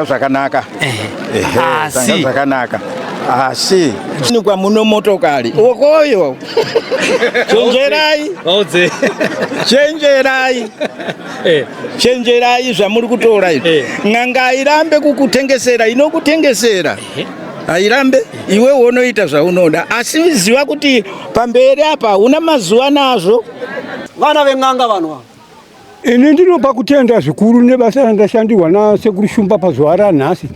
Zvanga zvakanaka. Ehe, zvanga zvakanaka. Asi nikwa muno motokari okoyo. Chenjerai. Vaudze. Chenjerai. Eh. Chenjerai zvamuri kutora izvi. Eh. N'anga hairambe kukutengesera, inokutengesera. Hairambe, iwe unoita zvaunoda. Asi ziva kuti pamberi apa hauna mazuva nazvo. Vana ven'anga vanhu ava. Ini ndinopa kutenda zvikuru nebasa randashandirwa nasekuru Shumba pazuva ranhasi.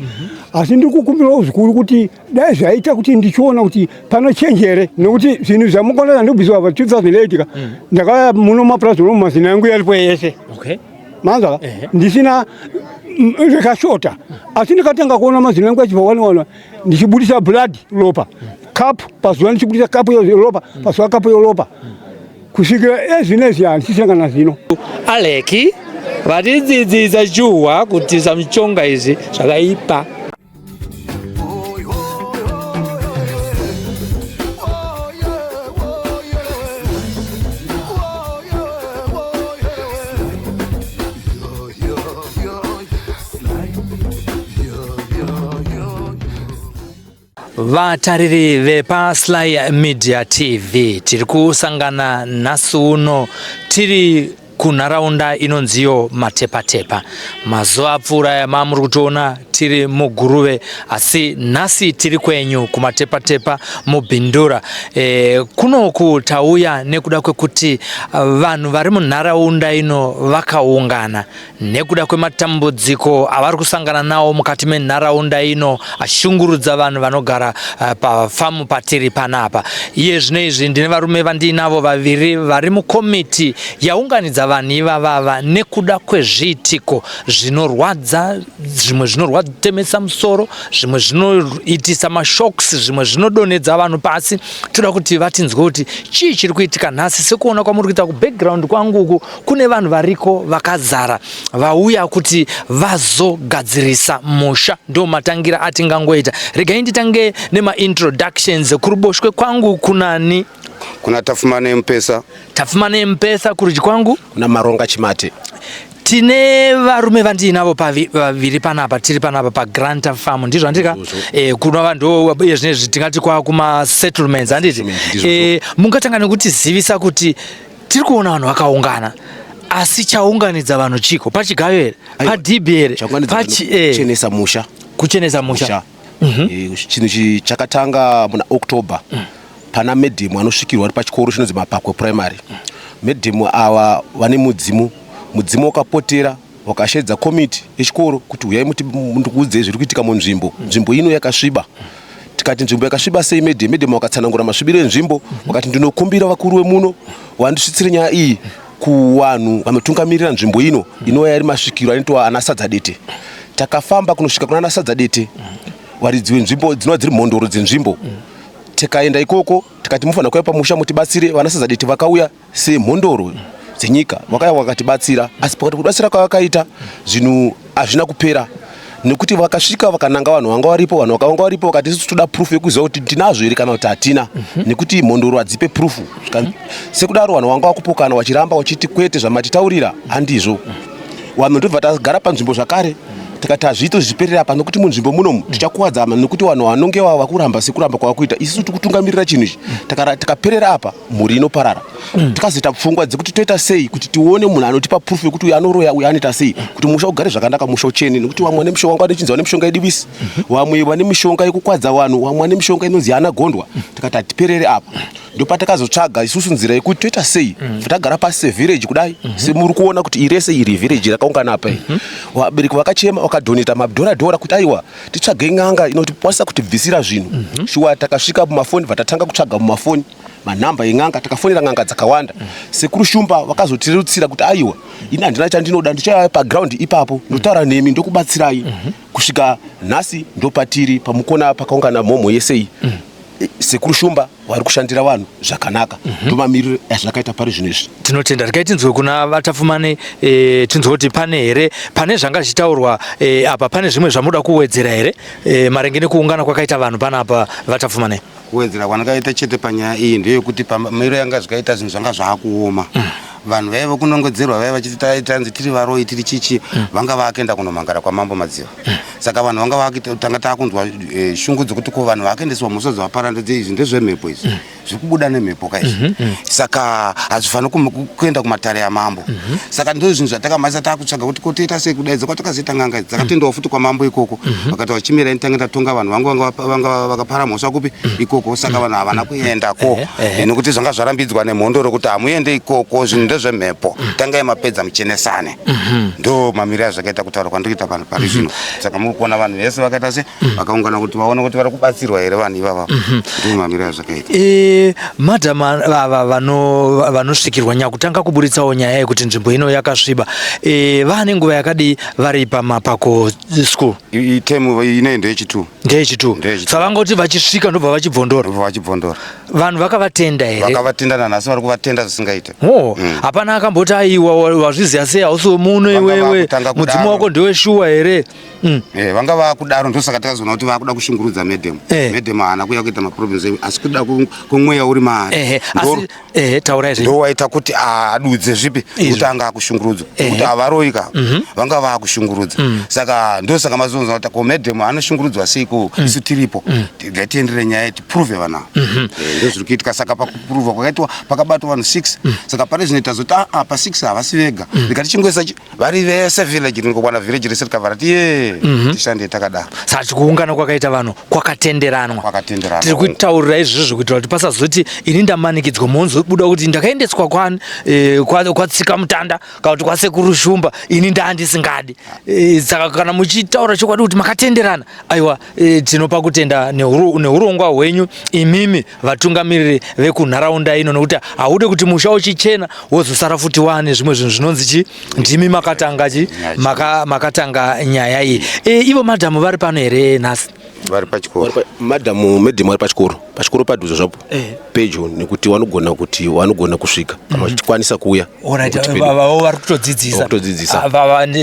Asi ndiri kukumbirawo zvikuru kuti dai zvaita kuti ndichiona kuti panochenjere nekuti zvinhu zvamukona zvandibviswa pa 2008 ka ndakauya muno mapurazi uno mazina yangu yaripo yese. Okay. Manzwa ndisina rekashota asi ndikatanga kuona mazino yangu achibva wani wani ndichibudisa blood ropa cup pazuva ndichibudisa cup yeropa pazuva cup yeropa kusvikira ezvinezvi handisisina kana zino. Aleki vatidzidzisa shuwa kuti zvamuchonga izvi zvakaipa. Vatariri vepaSly Media TV tiri kusangana nhasi uno tiri kunharaunda inonziyo Matepatepa. Mazuva apfuura aya mamuri kutoona tiri muGuruve, asi nhasi tiri kwenyu kuMatepatepa muBindura. E, kunoku tauya nekuda kwekuti vanhu vari munharaunda ino vakaungana nekuda kwematambudziko avari kusangana nawo mukati menharaunda ino ashungurudza vanhu vanogara pafamu patiri panapa. Iye zvino izvi ndine varume vandiinavo vaviri vari mukomiti yaunganidza vanhu ivavava nekuda kwezviitiko zvinorwadza, zvimwe zvinorwatemesa musoro, zvimwe zvinoitisa mashocks, zvimwe zvinodonhedza vanhu pasi. Toda kuti vatinzwe kuti chii chiri kuitika nhasi. Sekuona kwamuri kuita kubackground kwangu uku kune vanhu variko vakazara vauya kuti vazogadzirisa musha. Ndo matangira atingangoita. Regai nditange nemaintroductions. Kuruboshwe kwangu kunani? Kuna Tafumane Mpesa. Tafumane Mpesa. Kurudyi kwangu kuna Maronga Chimate. Tine varume vandiinavo vaviri panapa, tiri panapa paGranta Farm, ndizvo handika? Kunova ndo zvinezvi tingati kwakuma settlements handiti? Mungatanga nekutizivisa kuti tiri kuona vanhu vakaungana, asi chaunganidza vanhu chiko? Pachigayo here? Padhibhi here? Kuchenesa musha. Kuchenesa musha. Chinhu chakatanga muna October. Pana medhemu anosvikirwa ari pachikoro chinonzi Mapakwe Primary. Medhemu ava vane mudzimu. Mudzimu wakapotera wakashedza komiti yechikoro kuti huyai muti ndikuudzei zviri kuitika munzvimbo. Nzvimbo ino yakasviba. Tikati nzvimbo yakasviba sei medhemu? Medhemu wakatsanangura masvibiro enzvimbo, wakati ndinokumbira vakuru vemuno vandisvitsire nyaya iyi kuvanhu vanotungamirira nzvimbo ino inova yari masvikiro anoitwa ana Sadzadete. Takafamba kunosvika kuna ana Sadzadete, varidzi venzvimbo dzinova dziri mhondoro dzenzvimbo. Tikaenda ikoko tikati mufanira kuuya pamusha mutibatsire. Vana Sadzadete vakauya semhondoro dzenyika, vakauya vakatibatsira, asi pakati kubatsira kwavakaita zvinhu hazvina kupera nekuti vakasvika vakananga vanhu vanga varipo, vanhu vakanga varipo vakati isusu toda proof yekuziva kuti tinazvo here kana kuti hatina, nekuti mhondoro hadzipe proof. Sekudaro vanhu vanga vakupokana vachiramba vachiti kwete, zvamatitaurira handizvo. Vanhu ndobva tagara panzvimbo zvakare tikati hazviito zvichiperera apa nekuti munzvimbo munomu tichakuwadzana nekuti vanhu vanonge vava kuramba sekuramba kwavakuita isusu tikutungamirira chinhu ichi. Tikaperera apa mhuri inoparara. Tikazoita pfungwa dzekuti toita sei kuti tione munhu anotipa proof yekuti uyu anoroya, uyu anoita sei kuti musha ugare zvakanaka, musha uchene, nekuti vamwe vane mishonga vane chinzi vane mishonga yedivisi, vamwe vane mishonga yekukwadza vanhu, vamwe vane mishonga inonzi yaana gondwa. Tikati hatiperere apa, ndopatakazotsvaga isusu nzira yekuti toita sei. Tagara pasi sevillage kudai, semuri kuona kuti irese iri village rakaungana apa iri. Vabereki vakachema vakadhoneta madhora dhora kuti aiwa titsvage n'anga inotikwanisa kutibvisira zvinhu. Shuwa takasvika mumafoni, vatatanga kutsvaga mumafoni manhamba en'anga, takafonera n'anga dzakawanda. Sekuru Shumba vakazotirerutsira kuti aiwa ini handina chandinoda, ndichauya paground ipapo ndotaura nemi ndokubatsirai. Kusvika nhasi ndopatiri pamukona pakaungana mhomho yese iyi. Sekuru Shumba vari kushandira vanhu zvakanaka. Ndomamiriro azvakaita pari zvino izvi. Tinotenda. Regai tinzwe kuna vaTafumane, tinzwe kuti pane here pane zvanga zvichitaurwa apa, pane zvimwe zvamuda kuwedzera here maringe nekuungana kwakaita vanhu panapa, vaTafumane? Kuwedzera kwandakaita chete panyaya iyi ndeyekuti pamiro yanga zvikaita zvinhu zvanga zvaakuoma. Vanhu vaive kunongedzerwa vaive vachiti tanzi tiri varoyi tiri chichi vanga vakuenda kunomhangara kwamambo Madziva. Saka vanhu vanga vakutanga takunzwa shungu dzekuti ko vanhu vakuendeswa mhosva dzavapara ndedzeizvi ndezvemhepo izvi. Zviri kubuda nemhepo ka izvi. Saka hazvifaniri kuenda kumatare amambo. Saka ndizvo zvinhu zvatakamhanyisa takutsvaga kuti ko toita sei kudaidza kwatakazoita n'anga idzi. Dzakatendawo futi kwamambo ikoko. Vakati vachimirai nditange ndatonga vanhu vangu vanga vakapara mhosva kupi ikoko. Saka vanhu havana kuendako nekuti zvanga zvarambidzwa nemhondoro kuti hamuende ikoko, zvinhu ndezvemhepo. Tangai mapedza muchenesane. Ndo mamiriro azvakaita kutaura kwandiri kuita pano pari zvino. Saka muri kuona vanhu vese vakaita se vakaungana kuti vaone kuti vari kubatsirwa here vanhu ivava. Ndo mamiriro azvakaita. Madam ava vanosvikirwa nyakutanga kuburitsawo nyaya yekuti nzvimbo ino yakasviba. Vane nguva yakadii vari paMapako school? Itemu ine ndeyechitu. Ndeyechitu. Saka vangoti vachisvika ndobva vachibvondora. Ndobva vachibvondora. Vanhu vakavatenda here? Vakavatenda nanhasi vari kuvatenda zvisingaite. Oh, hapana akamboti aiwa wazviziva sei hausi wemuno iwewe, mudzimu wako ndeweshuwa here? Vanga vakudaro, ndosaka takazoona kuti vakuda kushungurudza madam. Madam haana kuuya kuita maproblems asi kuda kumweya uri maari. Asi taurai zvenyu. Ndo waita kuti adudze zvipi kuti anga akushungurudzwa. Kuti havaroyi ka vanga vakushungurudza. Saka ndosaka mazonzwa kuti ko madam anoshungurudzwa seiko isu tiripo. Ngatienderere nyaya tiprove vanhu ava. Ndozviri kuitika. Saka pakuprova kwakaitwa pakabatwa vanhu 6. Saka pane zvinoita zoti pa 6 havasi vega. Ndikati chingoisa vari vese village ringokwana village rese rikabva rati ye tishande takadaro. Saka kuungana kwakaita vanhu kwakatenderanwa. Kwakatenderanwa. Tiri kutaurira izvozvo kuitira kuti pasazoti ini ndamanikidzwa monzobuda kuti ndakaendeswa kwani kwatsika mutanda kana kuti kwasekuru Shumba ini ndaandisingadi. Saka kana muchitaura chokwadi kuti makatenderana, aiwa tinopa kutenda neurongwa hwenyu imimi vatungamiriri vekunharaunda ino, nekuti haude kuti musha uchichena wozosara futi wane zvimwe zvinhu zvinonzi chi ndimi makatanga chi makatanga nyaya iyi. Ivo madhamu vari pano here nhasi? Vari pachikoro. Madhamu madam vari pachikoro, pachikoro padhuze zvapo pedyo, nekuti vanogona kuti vanogona kusvika kana vachikwanisa kuuya. Vavo vari kutodzidzisa. Vari kutodzidzisa.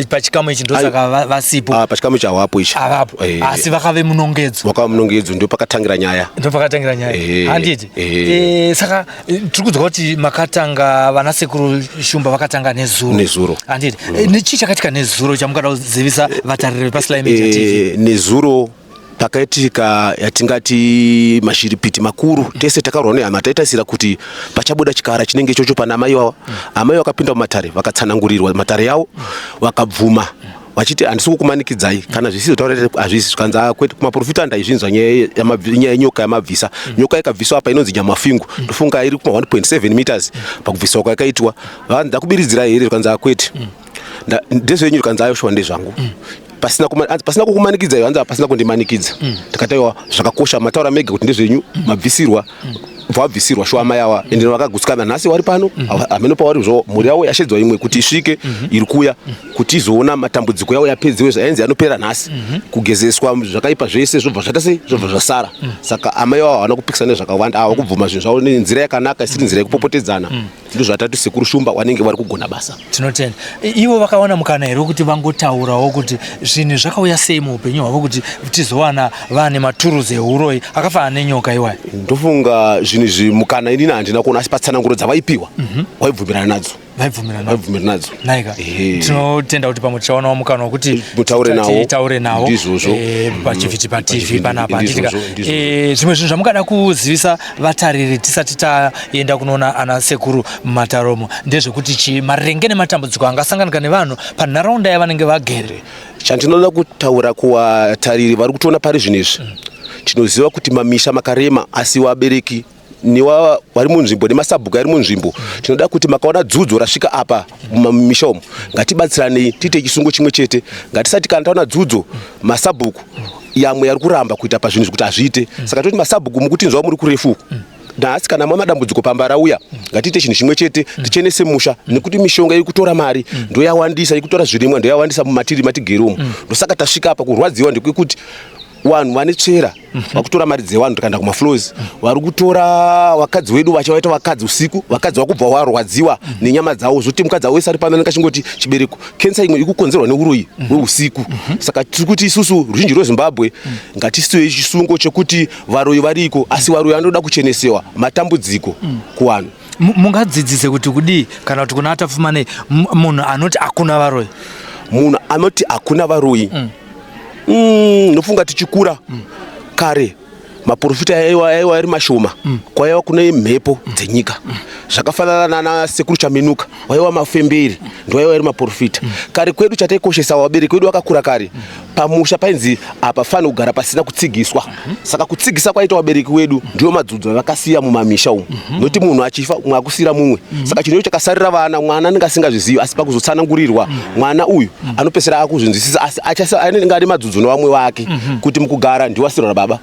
Pachikamu ichi ndosaka vasipo. Pachikamu ichi havapo ichi. Havapo. Asi vakave munongedzo. Vakave munongedzo, ndo pakatangira nyaya. Ndo pakatangira nyaya. Handiti? Saka tiri kunzwa kuti makatanga vana sekuru Shumba vakatanga nezuro. Nezuro. Handiti? Nechii chakaitika nezuro chamungada kuzivisa vatariri vepaSly Media TV? Nezuro pakaitika yatingati mashiripiti makuru. Tese takarwa nehama, taitarisira kuti pachabuda chikara chinenge ichocho pana amai vavo. Amai vakapinda mumatare vakatsanangurirwa matare yavo, vakabvuma vachiti handisi kukumanikidzai kana zvisizvo taura hazvisi. Zvikanzi kwete, kumaprofita ndaizvinzwa nyaya yenyoka yamabvisa. Nyoka ikabviswa apa inonzi nyamafingu, ndofunga iri kuma 1.7 meters pakubviswa kwakaitwa. Vanzi ndakubiridzirai here? Zvikanzi kwete, ndezvenyu. Zvikanzi ayo ndezvangu. Pasina kukumanikidza iyo, hanzi pasina kundimanikidza. Tikati aiwa, zvakakosha mataura mega kuti ndezvenyu, mabvisirwa, bva wabvisirwa shuwa amai ava ende vakagutsikana. Nhasi wari pano hameno pavari zvo, mhuri yavo yashedzwa imwe kuti isvike iri kuuya kuti izoona matambudziko yavo yapedziwe zvainzi yanopera nhasi, kugezeswa zvakaipa zvese zvobva zvaita sei, zvobva zvasara. Saka amai vavo havana kupikisa nezvakawanda, ava kubvuma zvinhu zvavo nenzira yakanaka isiri nzira yekupopotedzana. Ndizvo zvatati sekuru Shumba vanenge vari kugona basa. Tinotenda. Ivo vakawana mukana here wekuti vangotaurawo kuti zvinhu zvakauya sei muupenyu hwavo kuti tizowana vane maturuzi euroyi akafanana nenyoka iwayo? Ndofunga zvinhu izvi mukana inini handina kuona, asi patsananguro dzavaipiwa waibvumirana nadzo. Vaibvumirana? Vaibvumirana nadzo. Naika. Tinotenda kuti pamwe tichaonawo mukana wekuti mutaure nawo. Titaure nawo. Ndizvozvo. Pachivhiti paTV panapa. Ndizvozvo, handitika? Ndizvozvo. Zvimwe zvinhu zvamungada kuzivisa vatariri tisati taenda kunoona ana sekuru mumataromo ndezvekuti chii maringe nematambudziko angasanganika nevanhu panharaunda yavanenge vagere? Chandinoda kutaura kuvatariri vari kutiona pari zvino izvi, tinoziva kuti mamisha makarema, asi vabereki newa vari munzvimbo nemasabhuku ari munzvimbo, tinoda kuti makaona dzudzo rasvika apa mumamisha umu, ngatibatsiranei tiite chisungo chimwe chete. Ngatisati kana taona dzudzo, masabhuku yamwe yari kuramba kuita pazvinhu zvekuti hazviite. Saka toti masabhuku, mukutinzwa muri kurefu uku nhasi, kana mamadambudziko pamba rauya, ngatiite chinhu chimwe chete, tichenese musha, nekuti mishonga iri kutora mari ndoyawandisa, iri kutora zvirimwa ndoyawandisa mumatiri matigere umu. Ndosaka tasvika apa. Kurwadziwa ndekwekuti Vanhu vane tsvera vakutora mari dzevanhu tikaenda kumafloors, vari kutora vakadzi vedu vachivaita vakadzi usiku. Vakadzi vakubva warwadziwa nenyama dzavo, zvoti mukadzi wese ari pano anenge achingoti chibereko kensa imwe ikukonzerwa neuroyi hweusiku. Saka tiri kuti isusu ruzhinji rweZimbabwe ngatisiwe chisungo chekuti varoyi variko, asi varoyi vanoda kuchenesewa matambudziko kuvanhu. Mungadzidzise kuti kudii kana kuti kuna Atapfumanei munhu anoti hakuna varoyi? Munhu anoti hakuna varoyi, nofunga tichikura kare maprofita aiwa ari mashoma, kwaiva kune mhepo dzenyika zvakafanana nana Sekuru Chaminuka, waiva mafemberi, ndo aiva ari maprofita kare kwedu. Chataikoshesa, vabereki vedu vakakura kare pamusha painzi hapafani kugara pasina kutsigiswa. Saka kutsigisa kwaita vabereki wedu ndiyo madzudzo avakasiya mumamisha umu, nokuti munhu achifa umwe akusiyira mumwe. Saka chinhu icho chakasarira vana, mwana anenge asingazvizivi, asi pakuzotsanangurirwa mwana uyu anopedzisira akuzvinzwisisa, asi anenge ane madzudzo nevamwe vake kuti mukugara ndiwo asirwa nababa,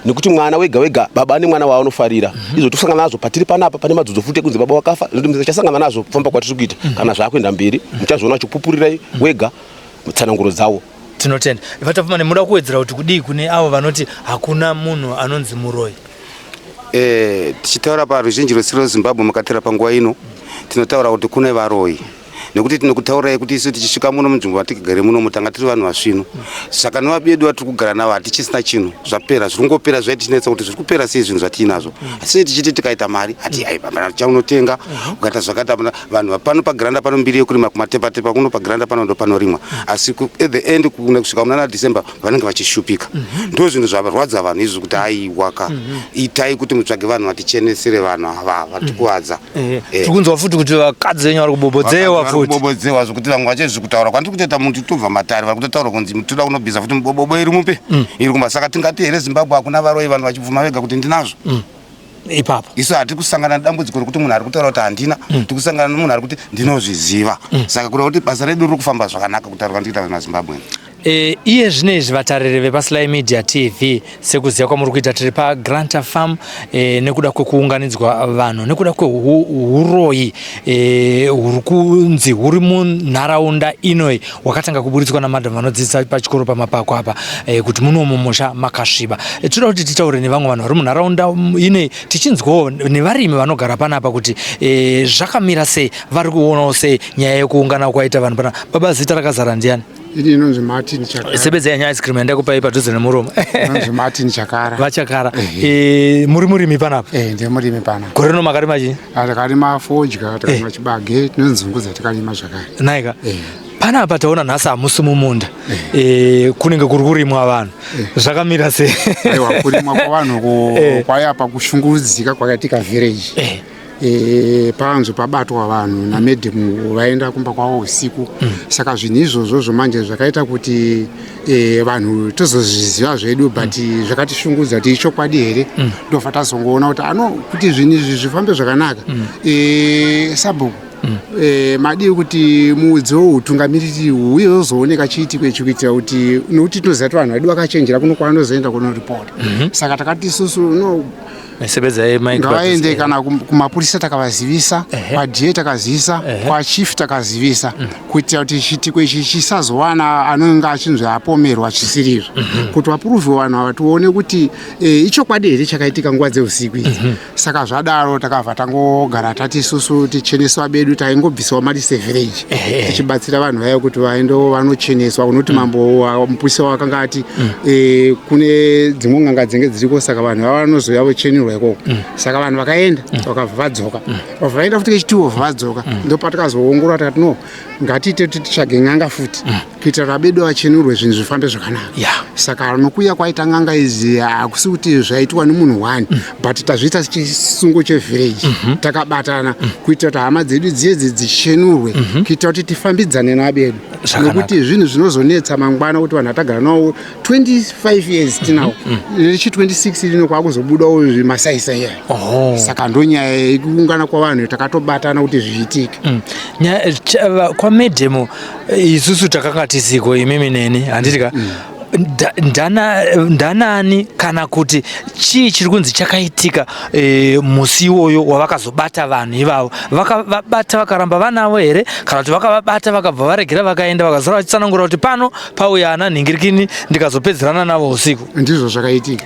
nekuti mwana wega wega baba ane mwana waanofarira. Izvo tosangana nazvo patiri panapa, pane madzudzo futi ekunzi baba wakafa. Tichasangana nazvo kufamba kwatiri kuita. Kana zvaakuenda mberi muchazviona chikupupurirai wega tsananguro dzawo. Tinotenda, VaTapfumane. Muda kuwedzera kuti kudii kune avo vanoti hakuna munhu anonzi muroyi? Tichitaura paruzhinji rwese rweZimbabwe makatira panguva ino, tinotaura kuti kune varoyi, nekuti tinokutaurai kuti isu tichisvika muno munzvimbo matigere munomu tanga tiri vanhu vasvinu. Saka nevabedu vatiri kugara navo hatichisina chinhu, zvapera, zviri kungopera. Zvaitichinetsa kuti zviri kupera sei zvinhu zvatiinazvo, asi tichiti tikaita mari hati ai chaunotenga ukaita zvakaita vanhu pano pagranda pano mbiri yekurima kumatepatepa kuno pagranda pano ndo panorimwa, asi at the end kusvika munana December vanenge vachishupika. Ndo zvinhu zvarwadza vanhu izvi kuti aiwaka, itai kuti mutsvage vanhu vatichenesere vanhu ava vatikuvadza. Tiri kunzwa futi kuti vakadzi venyu vari kubobodzewa futi. Kubobodzewa zvokuti vamwe vachezvi kutaura kwandiri kutoita muntu tobva matare vari kutotaura kunzi toda kunobvisa futi mubobobo iri mupe iri kumba. Saka tingati here Zimbabwe hakuna varoyi, vanhu vachibvuma vega kuti ndinazvo? Ipapo isu hatiri kusangana nedambudziko rekuti munhu ari kutaura kuti handina, tiri kusangana nemunhu ari kuti ndinozviziva. Saka kureva kuti basa redu riri kufamba zvakanaka kutaura kwandikuita maZimbabwe. Iye zvino izvi, vatariri vepaSly Media TV, sekuziva kwamuri kuita, tiri paGranta Farm nekuda kwekuunganidzwa vanhu nekuda kweuroyi huri kunzi huri munharaunda inoi, hwakatanga kuburitswa namadam vanodzidzisa pachikoro pamapako apa, kuti muno mumusha makasviba. Toda kuti titaure nevamwe vanhu vari munharaunda inoi, tichinzwawo nevarimi vanogara panapa kuti zvakamira sei, vari kuonawo sei nyaya yekuungana kwaita vanhu pana. Baba, zita rakazara ndiani? Ini inonzi Martin Chakara. Sebedzai nyaya ice cream yandakupai padhuze nemuromo. Inonzi Martin Chakara. VaChakara, muri murimi panapa? Eh, ndiye murimi panapa. Gore rino makarima chii? Ah, takarima fodya, takarima chibage, tinonzungu dzatikarima zvakare. Naika, panapa taona nhasi hamusi mumunda, kunenge kuri kurimwa vanhu, zvakamira sei? Aiwa, kurimwa kwavanhu kwaya pakushungurudzika kwakaitika village. Panzo pabatwa vanhu namadam vaenda kumba kwavo usiku. Saka zvinhu izvozvozvo manje zvakaita kuti vanhu tozozviziva zvedu, but zvakatishungurudza kuti ichokwadi here. Ndobva tazongoona kuti ano kuti zvinhu izvi zvifambe zvakanaka, sabhuku, madii kuti mudzi woutungamiriri huye uzooneka chiitiko ichi, kuitira kuti nokuti tinoziva kuti vanhu vedu vakachenjera kuno kwavanozoenda kunoripota. Saka takati isusu no Sebedzai mic. Ngavaende kana kumapurisa takavazivisa, kwaDA takazivisa, kwachief takazivisa, kuitira kuti chiitiko ichi chisazowana anonge achinzi apomerwa zvisirizvo, kuti vapuruvhe vanhu ava, tione kuti ichokwadi here chakaitika nguva dzeusiku idzi. Saka zvadaro takabva tangogara tati isusu ticheneswa bedu, taingobvisawo mari sevillage tichibatsira vanhu vaya kuti vaendewo vanocheneswa unoti mambo mupurisa wakanga ati kune dzimwe n'anga dzinge dziriko, saka vanhu vava vanozouya vochenurwa ikoko. Saka vanhu vakaenda, vakabva vadzoka, vabva vaenda futi kechituwo, vabva vadzoka. Ndopatakazoongorora tikati no, ngatiite kuti titsvage n'anga futi kuitira kuti abedu achenurwe, zvinhu zvifambe zvakanaka. Saka nokuuya kwaita n'anga idzi hakusi kuti zvaitwa nemunhu one, but tazviita chisungo chevillage takabatana kuitira kuti hama dzedu dziyedzi dzichenurwe, kuitira kuti tifambidzane nabedu, nokuti zvinhu zvinozonetsa mangwana kuti vanhu vatagara navo 25 years tinawo, rechi 26 rino kwakuzobudawo masaisai aya. Saka ndonyaya yekuungana kwavanhu, takatobatana kuti zviitike. Kwamadam isusu takanga tisiko, imimi neni, handiti ka? Ndanani kana kuti chii chiri kunzi chakaitika e, musi iwoyo wavakazobata vanhu ivavo? Vakavabata vakaramba vanavo here, kana kuti vakavabata vakabva varegera vakaenda, vakazora vachitsanangura kuti pano pauya ana nhingirikini ndikazopedzerana navo usiku? Ndizvo zvakaitika.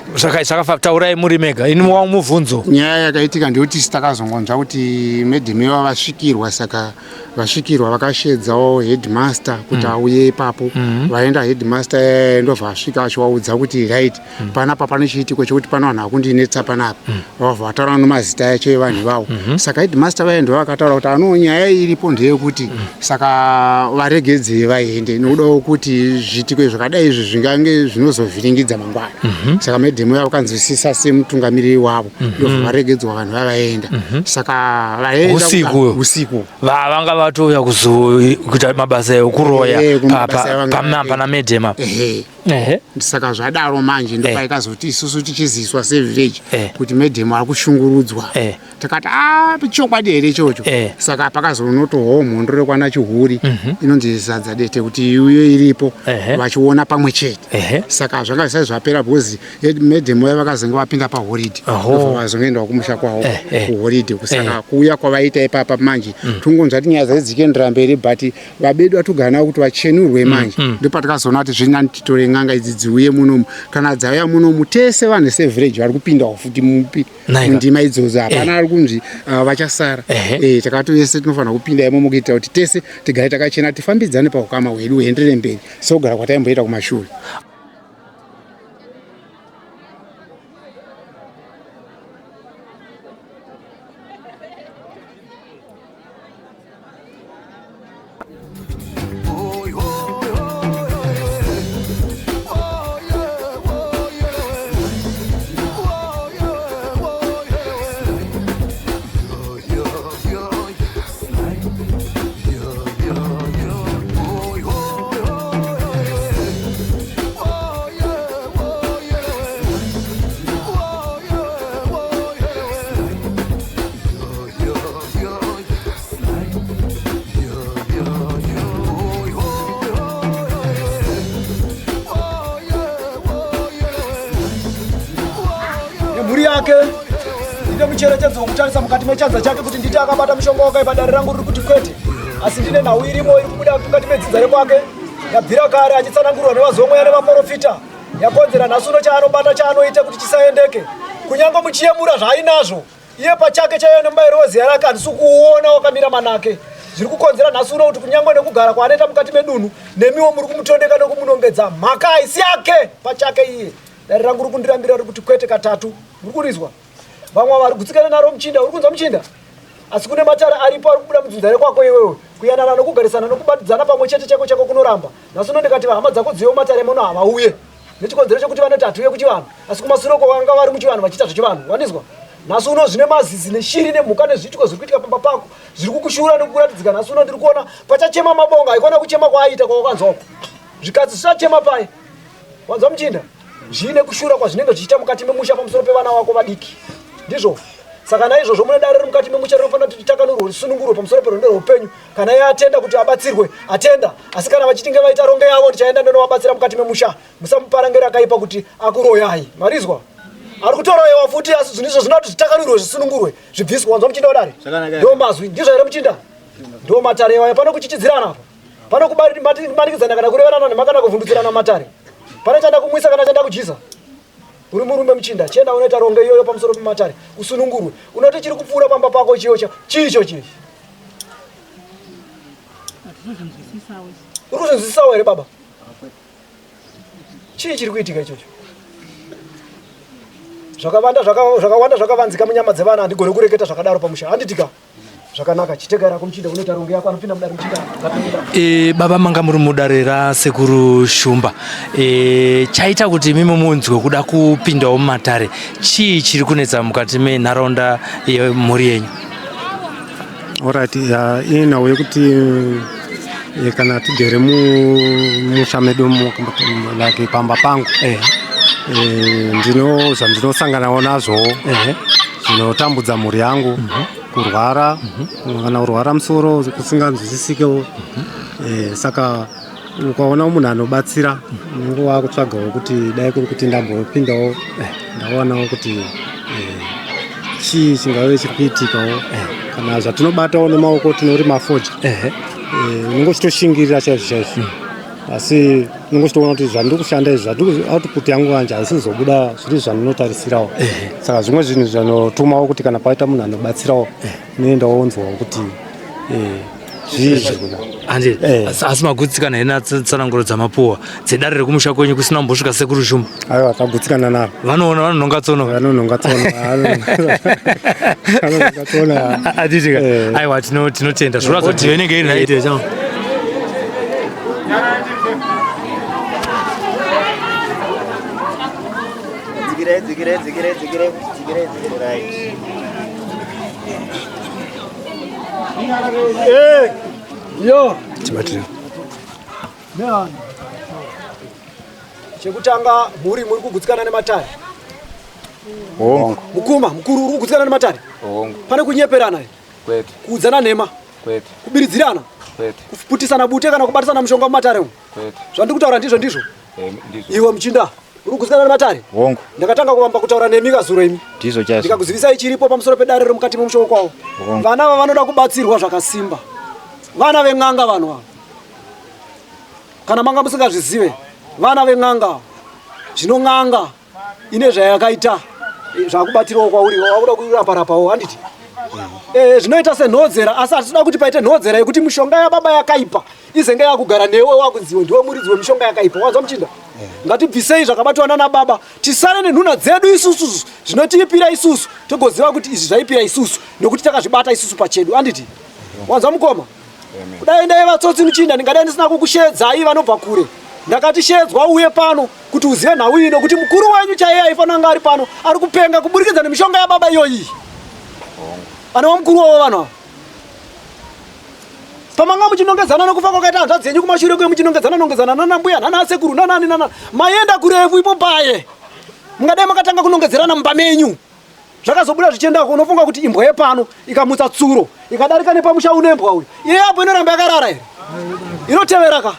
Taurai muri mega, ini wa mubvunzo. Nyaya yakaitika ndeyekuti isu takazongonzwa kuti madam ivava vasvikirwa, saka vasvikirwa vakashedzawo headmaster kuti auye ipapo. Vaenda headmaster ndobva asvika achivaudza kuti right, panapa pane chiitiko chekuti pano vanhu vakundinetsa panapa. Vabva vataura nemazita acho evanhu ivavo. Saka headmaster vaye ndo vakataura kuti ano nyaya iripo ndeyekuti saka varegedzei vaende, nekudawo kuti zviitiko zvakadai izvi zvingange zvinozovhiringidza mangwana. Saka madam vavo vakanzwisisa semutungamiriri wavo, ndobva varegedzwa vanhu vavaenda. Saka vaenda Usiku? Usiku. Vanga vatouya kuzokuita mabasa ekuroya? Kumabasa evanga pana madam apa? Ehe. Ehe. Saka zvadaro manje ndopaikazoti isusu tichiziswa sevillage kuti madam ari kushungurudzwa. Takati a chokwadi here ichocho? Saka pakazonotohwawo mhondoro yekwana Chihuri inonzi Zadza Dete kuti iuye iripo, vachiona pamwe chete. Saka zvanga zvisati zvapera because madam vaya vakazenge vapinda pahoridhe, vazongoendawo kumusha kwavo kuhoridhe. Saka kuuya kwavaita ipapa manje tingonzwa kuti nyaya dzai dzichiendera mberi, but vabedu vatogara navo kuti vachenurwe manje. Ndopatakazoona kuti zviri nani titore n'anga idzi dziuye munomu. Kana dzauya munomu, tese vanhu sevillage vari kupindawo futi mupi Naika. mundima idzodzo. Hapana ari kunzi vachasara. Takati vese tinofanira kupinda imomo kuitira kuti tese tigare takachena, tifambidzane paukama hwedu huenderere mberi sokugara kwataimboita kumashure. Nemhuri yake ndine mucherechedzo wekutarisa mukati mechanza chake kuti nditi akabata mushonga wakaipa. Dare rangu riri kuti kwete, asi ndine nhau irimo iri kubuda mukati medzinza rekwake yabvira kare achitsanangurwa nevazomweya nevaprofita, yakonzera nhasi uno chaanobata chaanoita kuti chisaendeke, kunyange muchiyemura zvaainazvo iye pachake chaiyo nemubayiro weziya rake handisi kuuona wakamira manake. Zviri kukonzera nhasi uno kuti kunyange nekugara kwaanoita mukati medunhu, nemiwo muri kumutondeka nekumunongedza mhaka haisi yake pachake iye. Dare rangu riri kundirambira, riri kuti kwete katatu. Muri kurizwa vamwe vari gutsikana naro muchinda? Uri kunzwa muchinda? Asi kune matare aripo ari kubuda mudzinza rekwako iwewe, kuyanana nokugarisana nokubatidzana pamwe chete chako chako kunoramba. Nhasi uno ndikati vahama dzako dziwe mumatare muno, havauye nechikonzero chekuti vanoti hatiuye kuchivanhu, asi kumasure uko vanga vari muchivanhu vachiita zvechivanhu. Wanizwa? Nhasi uno zvine mazizi neshiri nemhuka nezviitiko zviri kuitika pamba pako zviri kukushura nekukuratidzika. Nhasi uno ndiri kuona pachachema mabonga, haikona kuchema kwaaita kwawakanzwa uko, zvikadzi zvichachema pai. Wanzwa muchinda? Zviine kushura kwazvinenge zvichiita mukati memusha pamusoro pevana vako vadiki, ndizvo. Saka naizvozvo mune dare riri mukati memusha rinofanira kuti ritakanurwe, risunungurwe pamusoro perwendo rweupenyu. Kana iye atenda kuti abatsirwe, atenda, asi kana vachitinge vaita ronge yavo, ndichaenda ndonovabatsira mukati memusha. Musamuparangera akaipa kuti akuroyai. Marizwa? Ari kutoroyewa futi, asi zvinhu izvo zvinoda kuti zvitakanurwe, zvisunungurwe, zvibviswe. Wanzwa muchinda wedare? Ndo mazwi, ndizvo here muchinda? Ndo matare iwayo. Pano kuchichidzirana apa, pano kumanikidzana kana kureverana nhema kana kuvhundutsirana matare. Pane chanda kumwisa kana chanda kudyisa. Uri murume muchinda, chienda unoita ronge iyoyo pamusoro pematare, usunungurwe. Unoti chiri kupfuura pamba pako chiyo chii icho chii? Uri kuzvinzwisisawo here baba? Chii chiri kuitika ichocho? Zvakawanda zvakawanda zvakavanzika munyama dzevana, handigone kureketa zvakadaro pamusha, handitika? Zvakanaka, chitega rako muchinda, unoita ronge yako. Anopinda mudare muchinda, ngapinde. Baba, manga muri mudare rasekuru Shumba. Chaita kuti imimi munzwe kuda kupindawo mumatare chii? Chiri kunetsa mukati menharaunda yemhuri yenyu? Alright, inhau yekuti kana tigere mumusha medu like pamba pangu, ndino zvandinosanganawo nazvo zvinotambudza mhuri yangu, kurwara, kana kurwara musoro kusinganzwisisikewo. Saka Ukaona munhu anobatsira unenge wakutsvagawo kuti dai kuri kuti ndambopindawo eh, ndawanawo kuti eh, chii chingave chiri kuitikawo eh. Kana zvatinobatawo nemaoko tinori mafoja, unenge uchitoshingirira chaizvo chaizvo. Asi unenge uchitoona kuti zvandiri kushanda izvi, zvandiri output yangu manje haisi kuzobuda zviri zvandinotarisirawo. Saka zvimwe zvinhu zvinotumawo kuti kana paita munhu anobatsirawo, unoendawo wonzwawo kuti zvii zviri kuda. Handi asi magutsikana here natsananguro dzamapuwa dzedare rekumusha kwenyu kusina kumbosvika Sekuru Shumba? Aiwa, tagutsikana naro. Vanoona, vanononga tsono. Vanononga tsono, vanononga tsono. Atitika. Aiwa, tinotenda zvinoratidza kuti inenge iri right chamo. Dzikirei, dzikirei, dzikirei, dzikirei, dzikirei, dzikirei. Right. Yo. Tibatire. Nehana. Chekutanga, mhuri, muri kugutsikana nematare? Hongu. Mukuma mukuru, uri kugutsikana nematare? Hongu. Pane kunyeperana here? Kwete. Kuudzana nhema? Kwete. Kubiridzirana? Kwete. Kuputisana bute kana kubatisana mushonga mumatare umu? Kwete. Zvandiri kutaura ndizvo ndizvo? Ndizvo. Iwe muchinda, uri kugutsikana nematare? Hongu. Ndakatanga kuvamba kutaura nemi kazuro imi. Ndizvo chaizvo. Ndikakuzivisai chiripo pamusoro pedare remukati memusha kwavo. Hongu. Vana ava vanoda kubatsirwa zvakasimba. Vana ven'anga vanhu ava. Kana manga musingazvizive, vana ven'anga ava. Zvino n'anga ine zvayakaita, zvakubatirawo kwauri, wakuda kurapa-rapawo, handiti? Zvinoita senhodzera, asi hatinoda kuti paite nhodzera yekuti mishonga yababa yakaipa izenge yakugara newe, wakunziwe ndiwe muridzi wemishonga yakaipa. Wanzwa muchinda? Ngatibvisei zvakabatwa nana baba, tisare nenhuna dzedu isusu, zvinotiipira isusu, togoziva kuti izvi zvaipira isusu nekuti takazvibata isusu pachedu, handiti? Wanzwa mukoma? Kudai ndaiva tsotsi muchinda, ndingadai ndisina kukushedzai vanobva kure. Ndakati shedzwa uye pano kuti uzive nhau iyi, nokuti mukuru wenyu chaiye aifanira kunge ari pano ari kupenga kuburikidza nemishonga yababa iyoyi. Anova mukuru wavo vanhu ava. Pamanga muchinongedzana nokufa kwakaita hanzvadzi yenyu kumashure kuye, muchinongedzana nongedzana nana mbuya nana sekuru nanani nana, maenda kurefu ipo paye. Mungadai makatanga kunongedzerana mumba menyu. Zvakazobuda zvichiendako, unofunga kuti imbwa yepano ikamutsa tsuro ikadarika nepamusha unembwa uyu, iye apo inoramba yakarara here? Inotevera ka.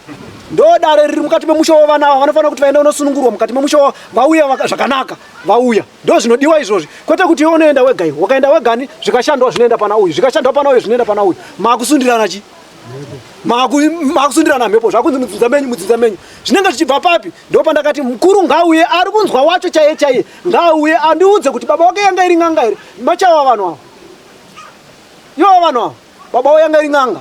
Ndo dare riri mukati memusha wevana ava, vanofanira kuti vaende unosunungurwa mukati memusha wavo, vauya zvakanaka, vauya. Ndo zvinodiwa izvozvi, kwete kuti iwe unoenda wega iwe. Wakaenda wegani, zvikashandwa zvinoenda pana uyu, zvikashandwa pana uyu zvinoenda pana uyu. Makusundirana chi? Makusundirana mhepo, zvakunzi mudzinza menyu, mudzinza menyu. Zvinenge zvichibva papi? Ndo pandakati mukuru ngauye, ari kunzwa wacho chaiye chaiye, ngauye andiudze kuti baba wake yanga iri n'anga here. Machawa vanhu ava. Ivo vanhu ava, baba wavo yanga iri n'anga.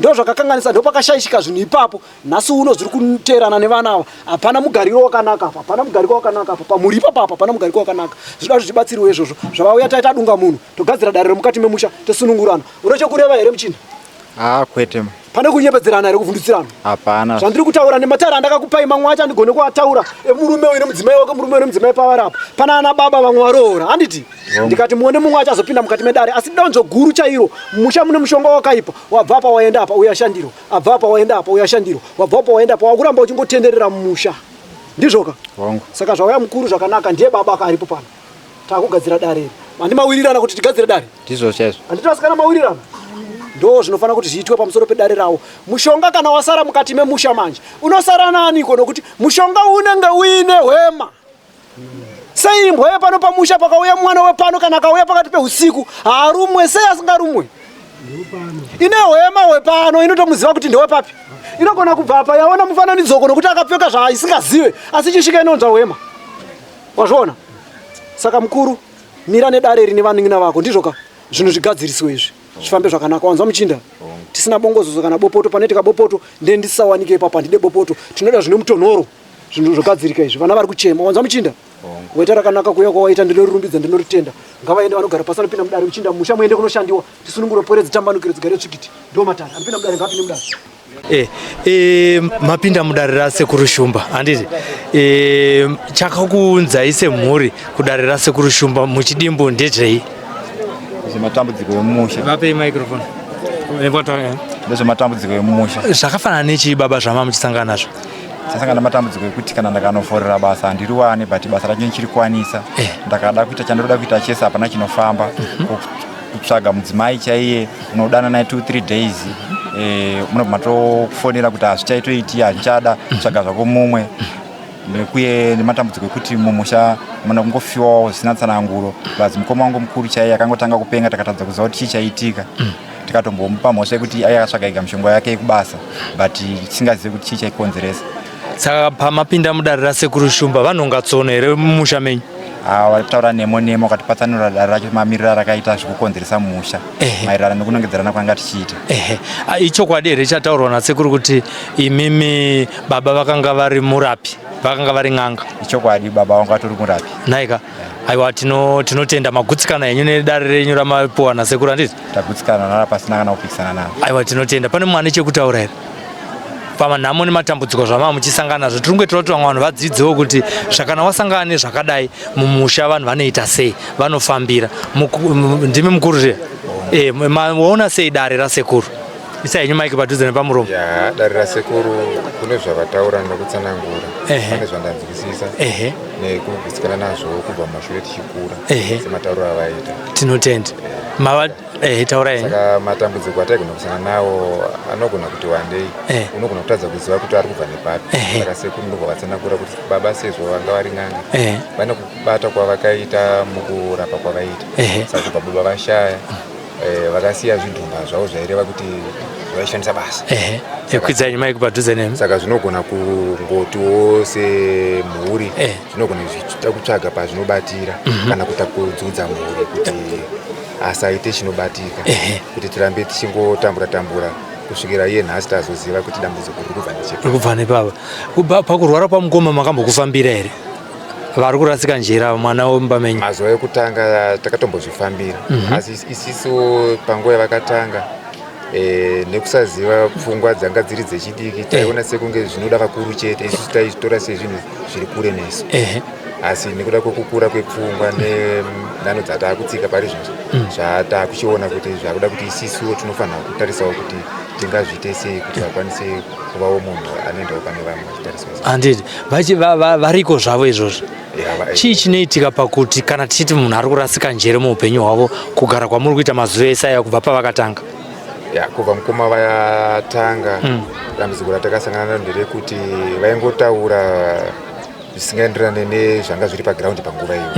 Ndo zvakakanganisa, ndo pakashaishika zvinhu ipapo. Nhasi uno zviri kuteerana nevana ava. Hapana mugariro wakanaka apa, hapana mugariro wakanaka apa. Pamhuri ipapa apa hapana mugariro wakanaka. Zvinoda kuti zvibatsirwe izvozvo. Zvavauya taita dunga munhu, togadzira dare remukati memusha, tosunungurana. Une chokureva here muchinda? Ah, kwete. Pane kunyepedzerana here, kuvhundutsirana? Hapana. Zvandiri kutaura nematare andakakupai, mamwe acho andigone kuataura, emurume uyu nemudzimai wake, murume uyu nemudzimai pavari apa. Pana ana baba vamwe varoora, handiti? Ndikati muone mumwe acho azopinda mukati medare, asi donzvo guru chairo, musha mune mushonga wakaipa, wabva apa waenda apa, uya shandiro, abva apa waenda apa, uya shandiro, wabva apa waenda apa, wakuramba uchingotenderera mumusha. Ndizvoka? Hongu. Saka zvauya mukuru zvakanaka, ndiye baba akaripo pano. Takugadzira dare iri. Handi mawirirana kuti tigadzire dare? Ndizvo chaizvo. Handiti vasikana mawirirana? Ndo zvinofanira kuti zviitwe pamusoro pedare ravo. Mushonga kana wasara mukati memusha manje, unosara naaniko? Nokuti mushonga unenge uine hwema. Sei imbwa yepano pamusha pakauya mwana wepano, kana akauya pakati peusiku haarumwe? Sei asingarumwe? Ine hwema hwepano, inotomuziva kuti ndewepapi. Inogona kubva apa yaona mufananidzoko nokuti akapfeka zvaisingazive, asi chisvika inonzwa hwema. Wazviona? Saka mukuru, mira nedare rine vanin'ina vako, ndizvo ka? Zvinhu zvigadziriswe izvi, zvifambe zvakanaka. Wanzwa muchinda? Tisina bongozozo kana bopoto, panoitika bopoto ndee ndisawanike ipapo, handide bopoto. Tinoda zvine mutonhoro, zvinhu zvogadzirika izvi. Vana vari kuchema. Wanzwa muchinda? Waita rakanaka kuuya kwawaita, ndinorirumbidza, ndinoritenda. Ngavaende vanogara pasi, anopinda mudare muchinda, musha muende kunoshandiwa, tisunungure pwere dzitambanukire dzigare tsvikiti. Ndo matare. Anopinda mudare ngaapinde mudare. Mapinda mudare raSekuru Shumba, handiti? Chakakuunzai semhuri kudare raSekuru Shumba muchidimbu ndechei? Zvematambudziko emumusha. Vapei microphone. Ndezvematambudziko emumusha. Zvakafanana nechii baba zvama muchisangana nazvo? Tasangana nematambudziko ekuti kana ndakanoforera basa handiriwane, but basa racho ndichiri kwanisa. Ndakada kuita chandinoda kuita chese, hapana chinofamba. Kutsvaga mudzimai chaiye unodana naye 2 3 days eh, munobva matofonera kuti hazvichaitoiti, hazvichada, tsvaga zvako mumwe. Nekuye nematambudziko ekuti mumusha muna kungofiwawo zvisina tsananguro. Plus mukoma wangu mukuru chaiye akangotanga kupenga, takatadza kuziva kuti chii chaitika. Tikatombomupa mhosva yekuti aiye akatsvaga ega mishonga yake yekubasa, but tisingazivi kuti chii chaikonzeresa. Saka pamapinda mudare raSekuru Shumba, vanhonga tsono here mumusha menyu? Vataura nemo nemo, vakatipatsanura dare racho mamiriro arakaita zvikukonzeresa mumusha maererano nekunongedzerana kwanga tichiita. Ehe. Ichokwadi here chataurwa nasekuru kuti imimi baba vakanga vari murapi, vakanga vari n'anga? Ichokwadi, baba vangu vatori murapi. Nhaika. Aiwa, tinotenda, magutsikana henyu nedare renyu ramapiwa nasekuru, handiti? Tagutsikana naro, pasina kana kupikisana naro. Aiwa, tinotenda. Pane mumwe ane chekutaura here pamanhamo nematambudziko zvamava muchisangana nazvo? Tiri kungoitira kuti vamwe vanhu vadzidzewo kuti zvakana wasangana nezvakadai mumusha, vanhu vanoita sei, vanofambira. Ndimi mukuru zviya? Maona sei dare rasekuru? Isai henyu maiki padhuze nepamuromo. Ya, dare rasekuru kune zvavataura nekutsanangura, pane zvandanzwisisa nekugutsikana nazvo kubva mumashure tichikura sematauro avaita. Tinotenda. Mava taura henyu. Saka matambudziko ataigona kusangana nawo anogona kuti wandei, unogona kutadza kuziva kuti ari kubva nepapi. Saka sekuru ndobva vatsanangura kuti baba sezvo vanga vari n'anga, vane kubata kwavakaita mukurapa kwavaita. Saka kubva baba vashaya, vakasiya zvidhumba zvavo zvaireva kuti vaishandisa basa. Kwidzai maiki padhuze nemi. Saka zvinogona kungotiwo semhuri zvinogona zvichida kutsvaga pazvinobatira, kana kuita kudzudza mhuri kuti asaite chinobatika, kuti tirambe tichingotambura tambura kusvikira iye nhasi tazoziva kuti dambudziko riri kubva nechepa. Riri kubva nepapa. Pakurwara kwamukoma makambokufambira here? Vari kurasika njera mwana wemumba menyu. Mazuva ekutanga takatombozvifambira, asi isisu panguva yavakatanga, nekusaziva pfungwa dzanga dziri dzechidiki, taiona sekunge zvinoda vakuru chete. Isusu taitora sezvinhu zviri kure nesu, asi nekuda kwekukura kwepfungwa nenhano dzataakutsika pari zvino, zvataakuchiona kuti zvakuda kuti isisuwo tinofanira kutarisawo kuti tingazviite sei kuti vakwanise kuvawo munhu anoendawo pane vamwe vachitariswa. Handiti variko zvavo izvozvo? Chii chinoitika pakuti kana tichiti munhu ari kurasika njere muupenyu hwavo, kugara kwamuri kuita mazuva ese aya kubva pavakatanga? Ya, kubva mukoma vayatanga, dambudziko ratakasangana naro nderekuti vaingotaura zvisingaenderane nezvanga zviri pagiraundi panguva iyo.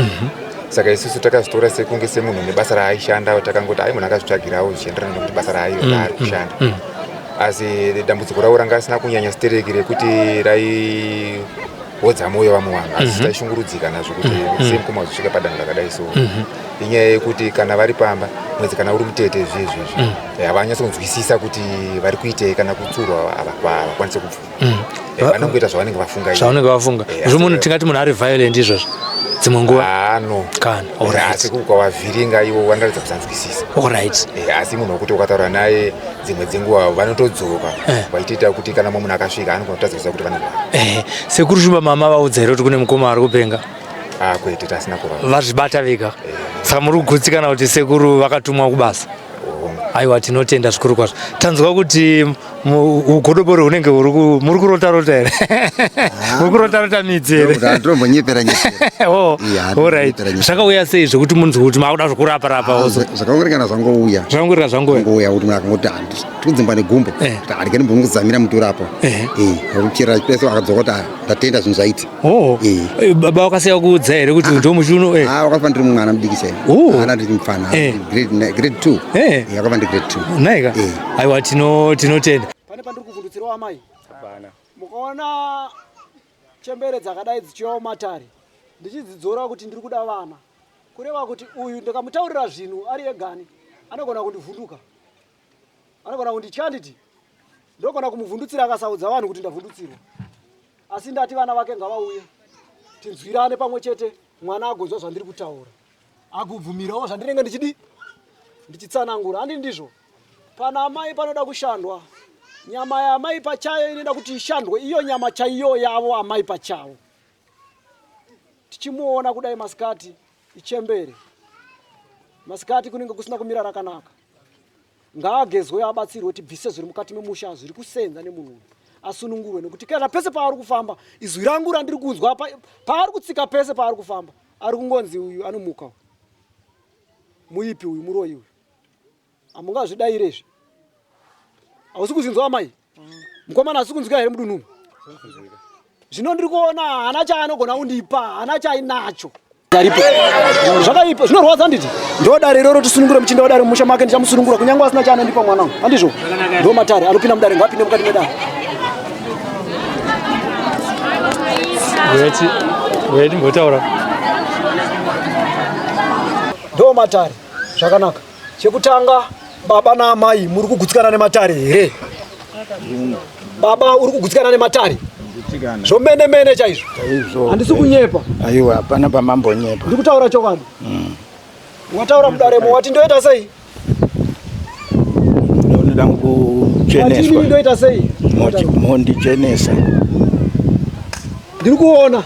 Saka isusu takazvitora sekunge semunhu nebasa raaishanda, takangoti ai, munhu akazvitsvagirawo zvichienderana nekuti basa raari kushanda. Asi dambudziko ravo ranga asina kunyanya stereki rekuti raihodza mwoyo vamwe vanhu, asi taishungurudzika nazvo kuti semukoma wazosvika padanho rakadai. So inyaya yekuti kana vari pamba mwedzi, kana uri mutete zviezvizvi, havanyatsonzwisisa kuti vari kuitei. Kana kutsurwa havakwanisi kubvuma. Vanongoita zvavanenge vafunga ivo. Zvavanenge vafunga. Zvomunhu tingati munhu ari violent izvozvo dzimwe nguva? Ano. Kana. Asi ukavavhiringa ivo vanoratidza kusanzwisisa. Asi munhu wekuti ukataura naye dzimwe dzenguva vanotodzoka vachitoita kuti kana mumwe munhu akasvika anogona kutadza kuziva kuti vanorwara. Sekuru Shumba, mama vaudza here kuti kune mukoma ari kupenga? Ah, kwete, tasina kuva. Vazvibata vega. Saka muri kugutsikana kuti sekuru vakatumwa kubasa? Aiwa, tinotenda zvikuru kwazvo. Tanzwa kuti ugodobori hunenge muri kurota rota here? Muri kurota rota midzi here? Ndinombonyepera nyepera. Oh, Iya, alright. ndinombonyepera nyepera. Zvakauya sei zvekuti munzwe kuti makuda zvokurapa rapa? Also Zvakangorekana zvangouya. Zvakangorekana zvangouya. Zvangouya kuti munhu akangoti tikudzimba negumbo, kuti arege ndimbongozamira muturapo. Akuchera pese akadzoka kuti ah, ndatenda, zvinhu zvaita. Oh. Baba vakasiya kuudza here kuti ndo muchiuno? Ah, wakafa ndiri mwana mudiki chaivo. Oh. Ana ndiri mufana. Grade 2. Wakafa ndi grade 2. Naika. Aiwa, tinotenda. Pane pandiri kuvhundutsirawo amai? Hapana. Mukaona chembere dzakadai dzichiuyawo matare ndichidzidzora kuti ndiri kuda vana, kureva kuti uyu ndikamutaurira zvinhu ari egani anogona kundivhunduka, anogona kunditya, nditi ndogona kumuvhundutsira akasaudza vanhu kuti ndavhundutsirwa. Asi ndati vana vake ngavauye tinzwirane pamwe chete, mwana agonzwa zvandiri kutaura, agobvumirawo zvandinenge ndichidi ndichitsanangura. Handi ndizvo? Pana amai panoda kushandwa. Nyama yaamai pachayo inoda kuti ishandwe, iyo nyama chaiyo yavo amai pachavo. Tichimuona kudai masikati ichembere, masikati kunenge kusina kumira rakanaka. Ngaagezwe, abatsirwe, tibvise zviri mukati memusha zviri kusenza nemunhu uyu, asunungurwe. Nekuti kana pese paari kufamba, izwi rangu randiri kunzwa paari kutsika, pese paari kufamba ari kungonzi uyu anomuka, uyu muipi, uyu muroyi uyu. Hamungazvidaire izvi. Hausi kuzinzwa amai? Mukomana hasi kunzwika here mudunhu umu? Zvino ndiri kuona haana chaanogona kundipa, haana chainacho. Aripo. Zvakaipa, zvinorwadza handiti? Ndo dare iroro tisunungure muchinda wedare mumusha make ndichamusunungura kunyange asina chaanondipa mwana uyu. Handizvo? Ndo matare anopinda mudare ngaapinde mukati medare. Weti, weti mbotaura. Ndo matare. Zvakanaka. Chekutanga baba naamai muri kugutsikana nematare here? Baba uri kugutsikana nematare? Zvomene mene chaizvo. Handisi kunyepa. Aiwa, hapana pamambonyepa. Ndiri kutaura chokwadi. Wataura mudaremo wati ndoita sei? Ndoda kucheneswa. Ndoita sei? Mondichenesa. Ndiri kuona.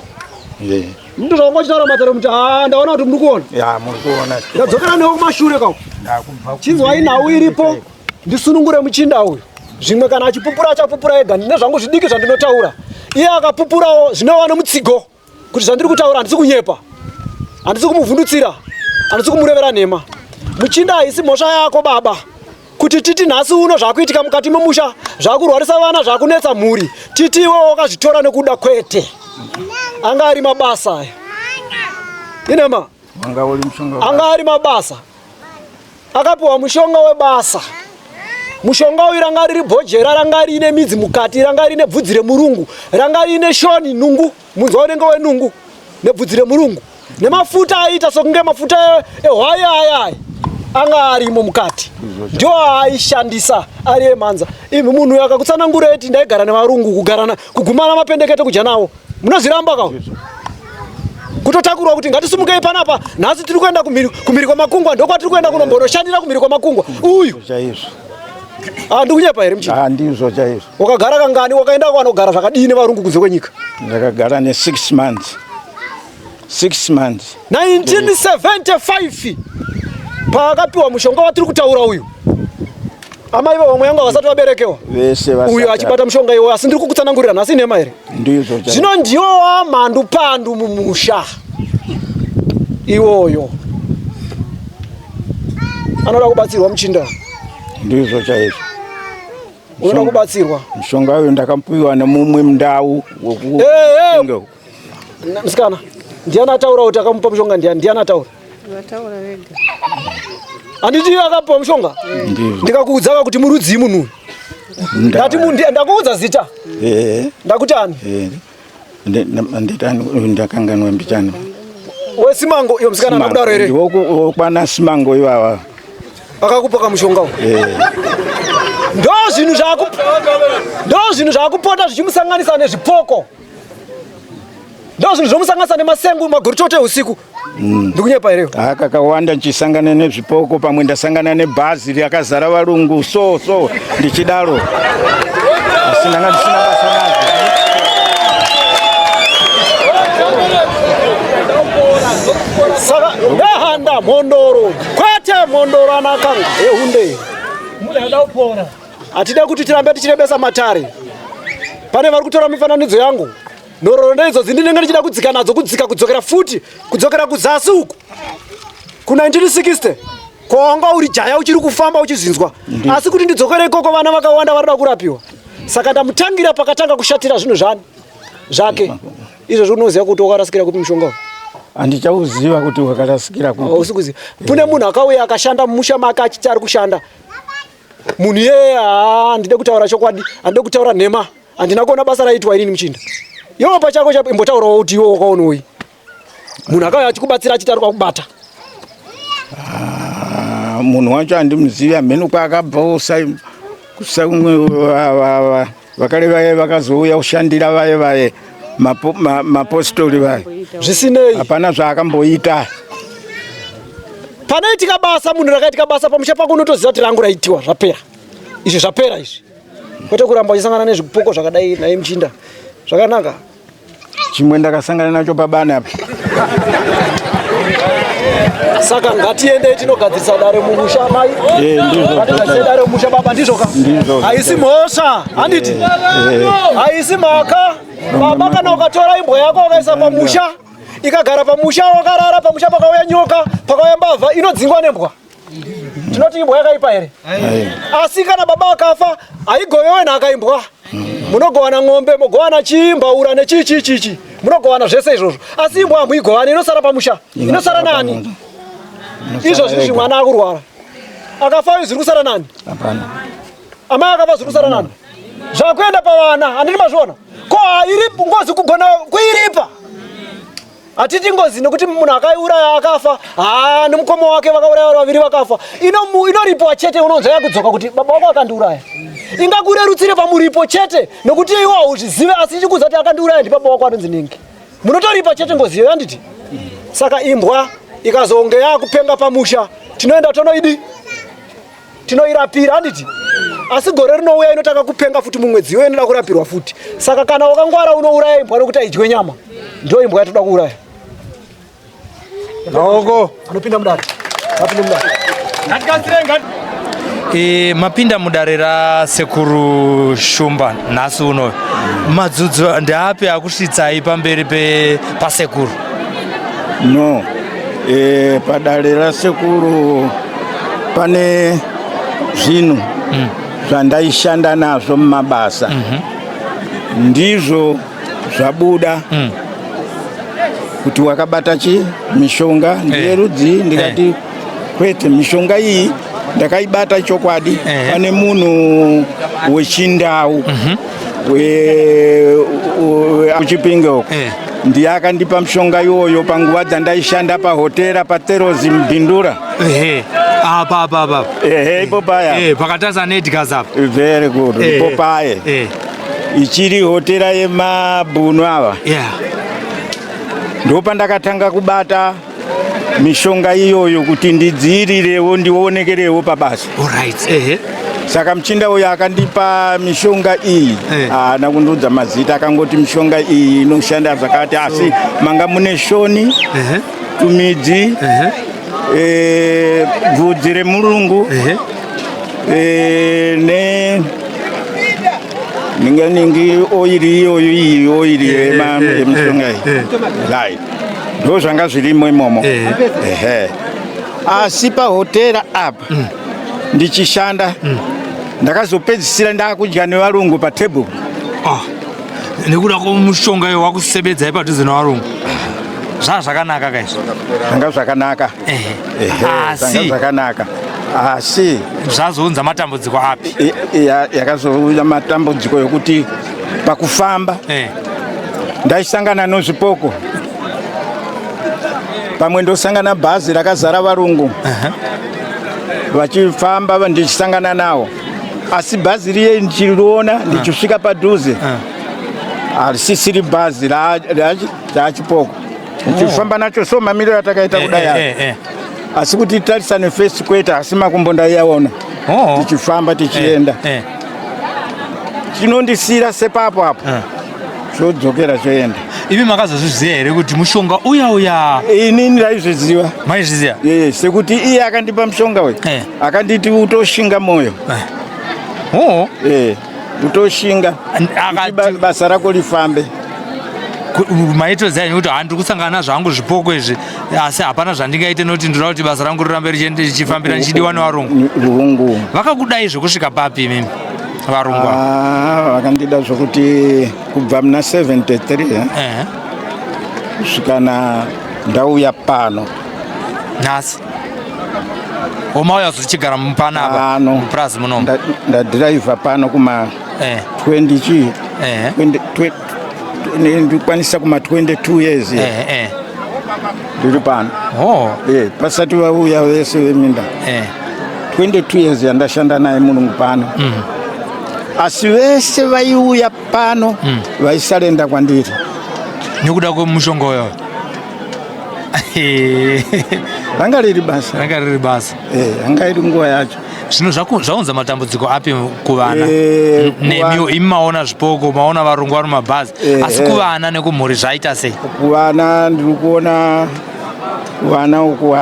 Yeah. Ndizvo zvawanga uchitaura matare kuti haa ndaona kuti muri kuona. Ya, muri kuona. Ndadzokera newe kumashure kako. Chinzwai nhau iripo ndisunungure muchinda uyu. Zvimwe kana achipupura achapupura ega ndine zvangu zvidiki zvandinotaura. Iye akapupurawo zvinova nemutsigo kuti zvandiri kutaura handisi kunyepa. Handisi kumuvhundutsira. Handisi kumurevera nhema. Muchinda haisi mhosva yako baba. Kuti titi nhasi uno zvakuitika mukati memusha zvakurwarisa vana zvakunetsa mhuri titi iwe wakazvitora nekuda kwete anga ari mabasa aya inema anga ari mabasa akapiwa mushonga webasa mushonga uyu ranga riri bhojera ranga riine midzi mukati ranga riine bvudzi remurungu ranga riine shoni nungu munzwa unenge wenungu nebvudzi remurungu nemafuta aiita sokunge mafuta ehwai aya aya anga arimo mukati ndio aaishandisa ari emhanza imi munhu uyo akakutsanangura eti ndaigara nevarungu kugarana kugumana mapendekete kudya nawo munozviramba ka kutotakurwa kuti ngatisumukei panapa nhasi tiri kuenda kumhiri kwamakungwa ndokwatiri kuenda kunombonoshandira kumhiri kwamakungwa uyu chaizvo Ah, ndikunyepa here muchini? Ah, ndizvo chaizvo. Wakagara kangani? Wakaenda kwanogara zvakadii nevarungu kunze kwenyika? Ndakagara ne 6 months. 6 months. 1975 paakapiwa mushonga watiri kutaura uyu amai vevamwe yangu havasati vaberekewa vese uyu achibata mushonga iwoyo asi ndiri kukutsanangurira nhasi inhema here ndizvo zvino ndiwo wamhandu pandu mumusha iwoyo anoda kubatsirwa muchinda ndizvo chaizvo unoda kubatsirwa mushonga uyu ndakapiwa nemumwe mundau woku hey, hey. Msikana, ndiani ataura kuti akamupa mushonga ndiani? Ndiani ataura? Vataura vega. Handiti akapiwa mushonga? Ndikakuudza kuti murudzii munhu uyu. Ndati ndakuudza zita. Eh. Ndakuti ani? Eh. Nditani ndakanganwa mbichana. Wesimango iyo msikana anakudaro here? Wokwana Simango ivava. Akakupa kamushonga uko. Eh. Ndo zvinhu zvaku Ndo zvinhu zvakupota zvichimusanganisa nezvipoko. Ndo zvinhu zvomusanganisa nemasengu magoritoto eusiku. Ndikunyepa here? Ah, kakawanda ndichisangana nezvipoko pamwe ndasangana nebhazi rakazara varungu so so ndichidaro asi ndanga ndisina basa nazvo. Saka ndahanda mhondoro kwete mhondoro anakanga ehunde. Hatida kuti tirambe tichirebesa matare. Pane vari kutora mifananidzo yangu. Nhoroondo idzodzi ndinenge ndichida kudzika nadzo kudzika kudzokera futi kudzokera kuzasi uku ku 1960 kwawanga uri jaya uchiri kufamba uchizvinzwa asi kuti ndidzokere ikoko vana vakawanda varikuda kurapiwa saka ndamutangira pakatanga kushatira zvinhu zvani zvake izvozvo unoziva kuti wakarasikira kupi mushonga uyu handichauziva kuti wakarasikira kupi hausi kuziva kune munhu akauya akashanda mumusha make achiti ari kushanda munhu iyeye haa handide kutaura chokwadi handide kutaura nhema handina kuona basa raitwa inini muchinda iwe pachako chapo imbotaurawo kuti iwe wakaonoi munhu akauya achikubatsira achiti ari kwakubata Ah, munhu wacho handimuzivi hameno kwaakabva kusaumwe vakare vaye vakazouya kushandira vaye vaye mapostori vaye zvisinei hapana zvaakamboita panoitika basa munhu rakaitika basa pamusha pako unotoziva kuti rangu raitiwa zvapera izvi zvapera izvi kwete kuramba uchisangana nezvipoko zvakadai naye muchinda zvakanaka chimwe ndakasangana nacho pabani apa saka ngatiendei tinogadzirisa dare mumusha mai eh, ngatigadzirise dare mumusha baba ndizvo ka haisi mhosva handiti eh, eh. haisi mhaka baba kana ukatora imbwa yako ukaisa pamusha ikagara pamusha wakarara pamusha pakauya nyoka pakauya mbavha inodzingwa nembwa Tinoti imbwa yakaipa here? Asi kana baba akafa haigovewe nhaka imbwa. Munogovana ng'ombe, mogovana chii, mbaura nechii chii chii chii. Munogovana zvese izvozvo. Asi imbwa hamuigovani, inosara pamusha. Inosara nani? Izvozvi izvi mwana akurwara. Akafa uyu zviri kusara nani? Hapana. Amai akafa zviri kusara nani? Zvakuenda pavana, handiti mazviona? Ko hairi ngozi kugona kuiripa. Hatiti ngozi nekuti munhu akaiuraya akafa, haa nemukoma wake vakauraya vari vaviri vakafa. Inoripwa chete unonzwa yakudzoka kuti baba wako akandiuraya. Ingakurerutsire pamuripo chete nekuti iwe hauzvizive asi ichikuudza kuti akandiuraya ndibaba wako anonzi ningi. Munotoripa chete ngozi iyoyo handiti? Saka imbwa ikazonge yakupenga pamusha tinoenda tonoidi tinoirapira handiti asi gore rinouya inotanga kupenga futi mumwedzi iyoyo inoda kurapirwa futi saka kana wakangwara unouraya imbwa nokuti aidye nyama ndo imbwa yatoda kuuraya maoko anopinda mudare apinde mudare E, mapinda mudare rasekuru Shumba nhasi uno madzudzo ndeapi akusvitsai pamberi pasekuru? No e, padare rasekuru pane zvinhu zvandaishanda nazvo mumabasa ndizvo zvabuda kuti wakabata chi mishonga ndiye rudzii ndikati kwete mishonga iyi ndakaibata chokwadi pane munhu wechindau kuchipinge uko ndiye akandipa mishonga iyoyo panguva dzandaishanda pahotera paterozi mubhindura Ehe. Apa apa apa. Ehe ipo paya. Eh, pakatarisa neEdgars apa. Very good. Eh. Ipo paye. Eh. Ichiri hotera yemabhunu ava. Yeah. Ndopandakatanga kubata mishonga iyoyo kuti ndidziirirewo ndionekerewo pabasa. Alright. Ehe. Saka muchinda uyo akandipa mishonga iyi haana kundiudza mazita, akangoti mishonga iyi inoshanda zvakati, asi manga mune shoni, tumidzi, bvudzi remurungu, ne ninge ningi oiri iyoyo iyi oiri yemishonga iyi. Right. Ndo zvanga zvirimo imomo. Ehe. Asi pahotera apa ndichishanda ndakazopedzisira ndakudya nevarungu patable. Ah, nekuda kwemushonga iyo wakusebedza ipadhuze nevarungu zvaa zvakanaka kaizvo Zvanga zvakanaka. Ehe, Asi- zvanga zvakanaka. Asi zvazounza matambudziko api? Yakazouya matambudziko yokuti pakufamba ndaisangana nozvipoko, pamwe ndosangana bhazi rakazara varungu vachifamba ndichisangana nawo, asi bhazi riye ndichiriona ndichisvika padhuze harisisiri bhazi raachipoko ndichifamba nacho so mamiriro atakaita kudai aya. Asi kuti tarisane face kwete, asi makumbo ndaiyaona tichifamba tichienda. Chinondisira sepapo apo chodzokera choenda. Imi makazozviziva here kuti mushonga uya uya? Inini ndaizviziva. Maizviziva? Sekuti iye akandipa mushonga uyu akanditi utoshinga moyo. Utoshinga kuti basa rako rifambe. Maitoziva henyu kuti handiri kusangana nazvo hangu zvipoko izvi, asi hapana zvandingaite nokuti ndinoda kuti basa rangu rirambe richifambira ndichidiwa nevarungu. Rungu. Vakakudai zvekusvika papi imimi varungu ava? Ah, vakandida zvokuti kubva muna 73 kusvika na ndauya pano nhasi. Omauya zochigara panapa mupurazi munomu? Ndadhiraivha pano kuma 20 chii, ndikwanisa kuma 22 years ndiri pano. Pasati vauya vese veminda. 22 years yandashanda naye murungu pano. Asi vese vaiuya pano vaisarenda kwandiri nekuda kwemushonga uyoyo. Ranga riri basa. Ranga riri basa. Yanga iri nguva yacho. Zvino zvaunza matambudziko api kuvana? Nemiwo imi maona zvipoko, maona varungu vari mumabhazi, asi kuvana nekumhuri zvaita sei? Kuvana ndiri kuona vana uku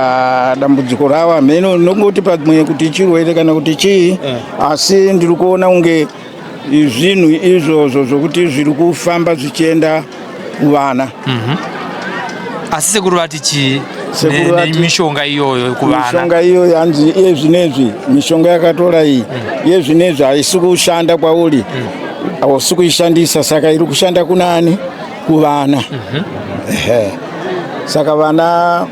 dambudziko ravo hameno nongoti pamwe kuti chirwere kana kuti chii, asi ndiri kuona kunge zvinhu izvozvo zvokuti zviri kufamba zvichienda kuvana. Asi sekuru vati chii? Sekuru vati- nemishonga iyoyo kuvana. Mishonga iyoyo hanzi iye zvinezvi mishonga yakatora iyi iye zvinezvi haisi kushanda kwauri, hausi kuishandisa, saka iri kushanda kunani? Kuvana. Ehe. Saka vana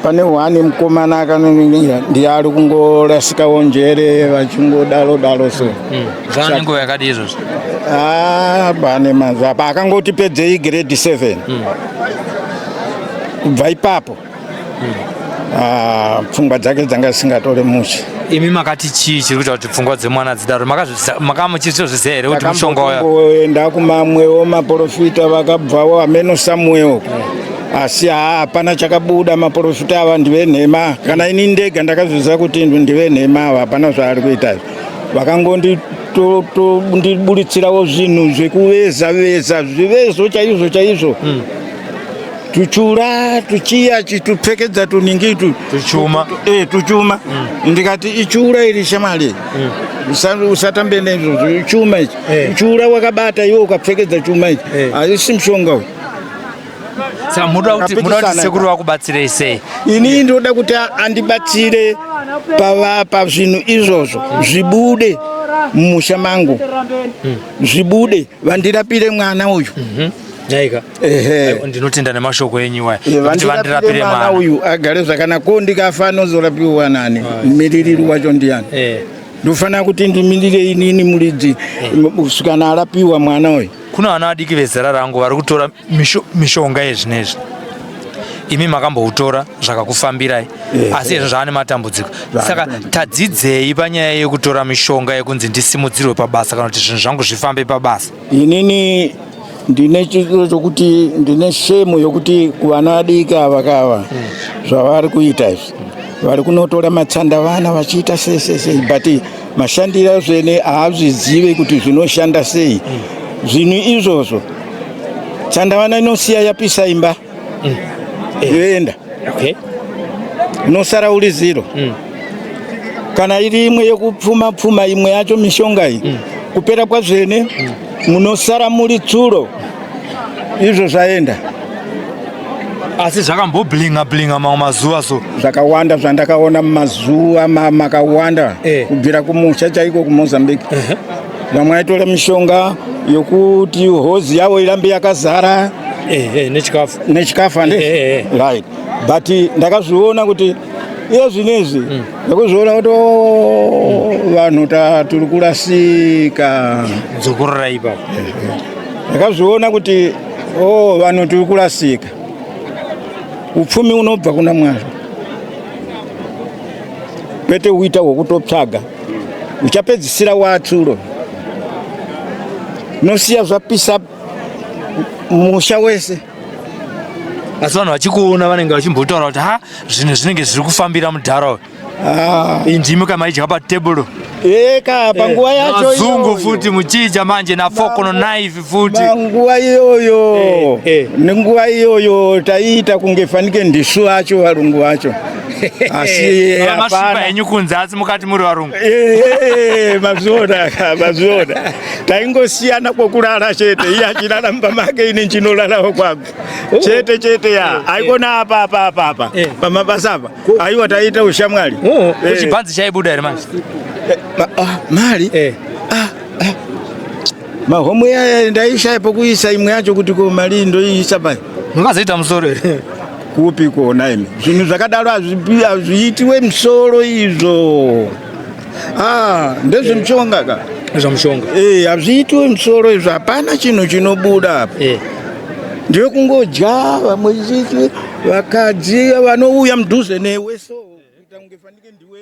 pane hwani mukomana akanoningirira ndiye ari kungorasikawo njere vachingodaro daro so. Zvava nenguva yakadii izvozvo? Ah, pane mazuva apa akangoti pedzei grade 7. Kubva ipapo ah, pfungwa dzake dzanga dzisingatore mushe. Imi makati chii chiri kuita kuti pfungwa dzemwana dzidaro? Makamuchitozviziva here kuti mushonga uya? Takamboenda kumamwewo maporofita vakabvawo hameno samwewo, asi haa hapana chakabuda. Maporofita ava ndivenhema, kana ini ndega ndakazviziva kuti ndivenhema ava, hapana zvaari kuita izvi. Vakangondiburitsirawo zvinhu zvekuveza veza, zvivezo chaizvo chaizvo, tuchura tuchiya chitupfekedza tuningi tu tuchuma, tuchuma. Ndikati ichura iri shamwari, usatambe neizvozvo, chuma ichi, chura wakabata iwe ukapfekedza chuma ichi, haisi mushonga uyu. Saka munoda kuti Takapikisana sekuru vakubatsirei sei? Ini ndoda kuti andibatsire pazvinhu izvozvo zvibude mumusha mangu, zvibude, vandirapire mwana uyu. Nyaika. Ehe. Ndinotenda nemashoko enyu waya. Eh, Kuti vandirapire vandirapire mwana mwana. uyu agare zvakanaka. Ko ndikafa anozorapiwa nani? Mumiriri wacho ndiani? Ndofanira kuti ndimirire inini muridzi kusvikana arapiwa mwana uyu. Kuna vana vadiki vezera rangu vari kutora mishonga yezvinezvi. Imi makamboutora zvakakufambirai, asi izvo zvaane matambudziko. Saka tadzidzei panyaya yekutora mishonga yekunzi ndisimudzirwe pabasa kana kuti zvinhu zvangu zvifambe pabasa? Inini ndine chiro chokuti ndine shemu yokuti kuvana vadiki ava kava zvavari kuita izvi, vari kunotora matsanda vana vachiita sei sei sei, but mashandiro zvene haazvizive kuti zvinoshanda sei zvinhu izvozvo. Tsanda vana inosiya yapisa imba, yoenda, unosara uri zero. Kana iri imwe yekupfuma pfuma, imwe yacho mishonga iyi, kupera kwazvene munosara muri tsuro, izvo zvaenda. Asi zvakamboblinga blinga mamwe mazuva so. Zvakawanda zvandakaona mumazuva makawanda kubvira kumusha chaiko kuMozambique. Vamwe aitora mishonga yokuti hozi yavo irambe yakazara nechikafu, nechikafu ande right, but ndakazviona kuti iye zvinezvi ndakuzviona kuti oh, vanhu tiri kurasika. Dzokorora ipapo. Ndakazviona kuti oh, vanhu tiri kurasika. Upfumi unobva kuna Mwari, kwete uita hwokutotsvaga, uchapedzisira watsuro, nosiya zvapisa musha wese. Asi vanhu vachikuona vanenge vachimbotaura kuti ha, zvinhu zvinenge zviri kufambira mudhara uyu. Iyi ndimi kamaidya pateburo. Eka panguva yacho Mazungu iyoyo. futi muchidya manje nafoko nonaifi futi. Panguva iyoyo, nenguva iyoyo taiita kunge fanike ndisu vacho varungu vacho, asi Masvipa hapana. henyu kunze asi mukati muri varungu. Eh, mazviona, mazviona, taingosiyana kwokurara chete, iye achirara mumba make, ini ndichinorarawo kwangu chete chete, ya aikona apa apa apa apa pamabasa apa, aiwa taiita ushamwari. Kuchibhanzi chaibuda here manje? Mari mahomwe aya ndaishaya pokuisa imwe yacho, kuti ko mari ndoiisa pai? Mungazoita musoro here? Kupi kuona imi, zvinhu zvakadaro hazviitiwe musoro izvo. Ah, ndezvemushonga ka. Zvamushonga. Eh, hazviitiwe musoro izvo, hapana chinhu chinobuda apa. Ndiwe kungodya vamwe chichi, vakadzi vanouya mudhuze newe so kuita kunge fanike ndiwe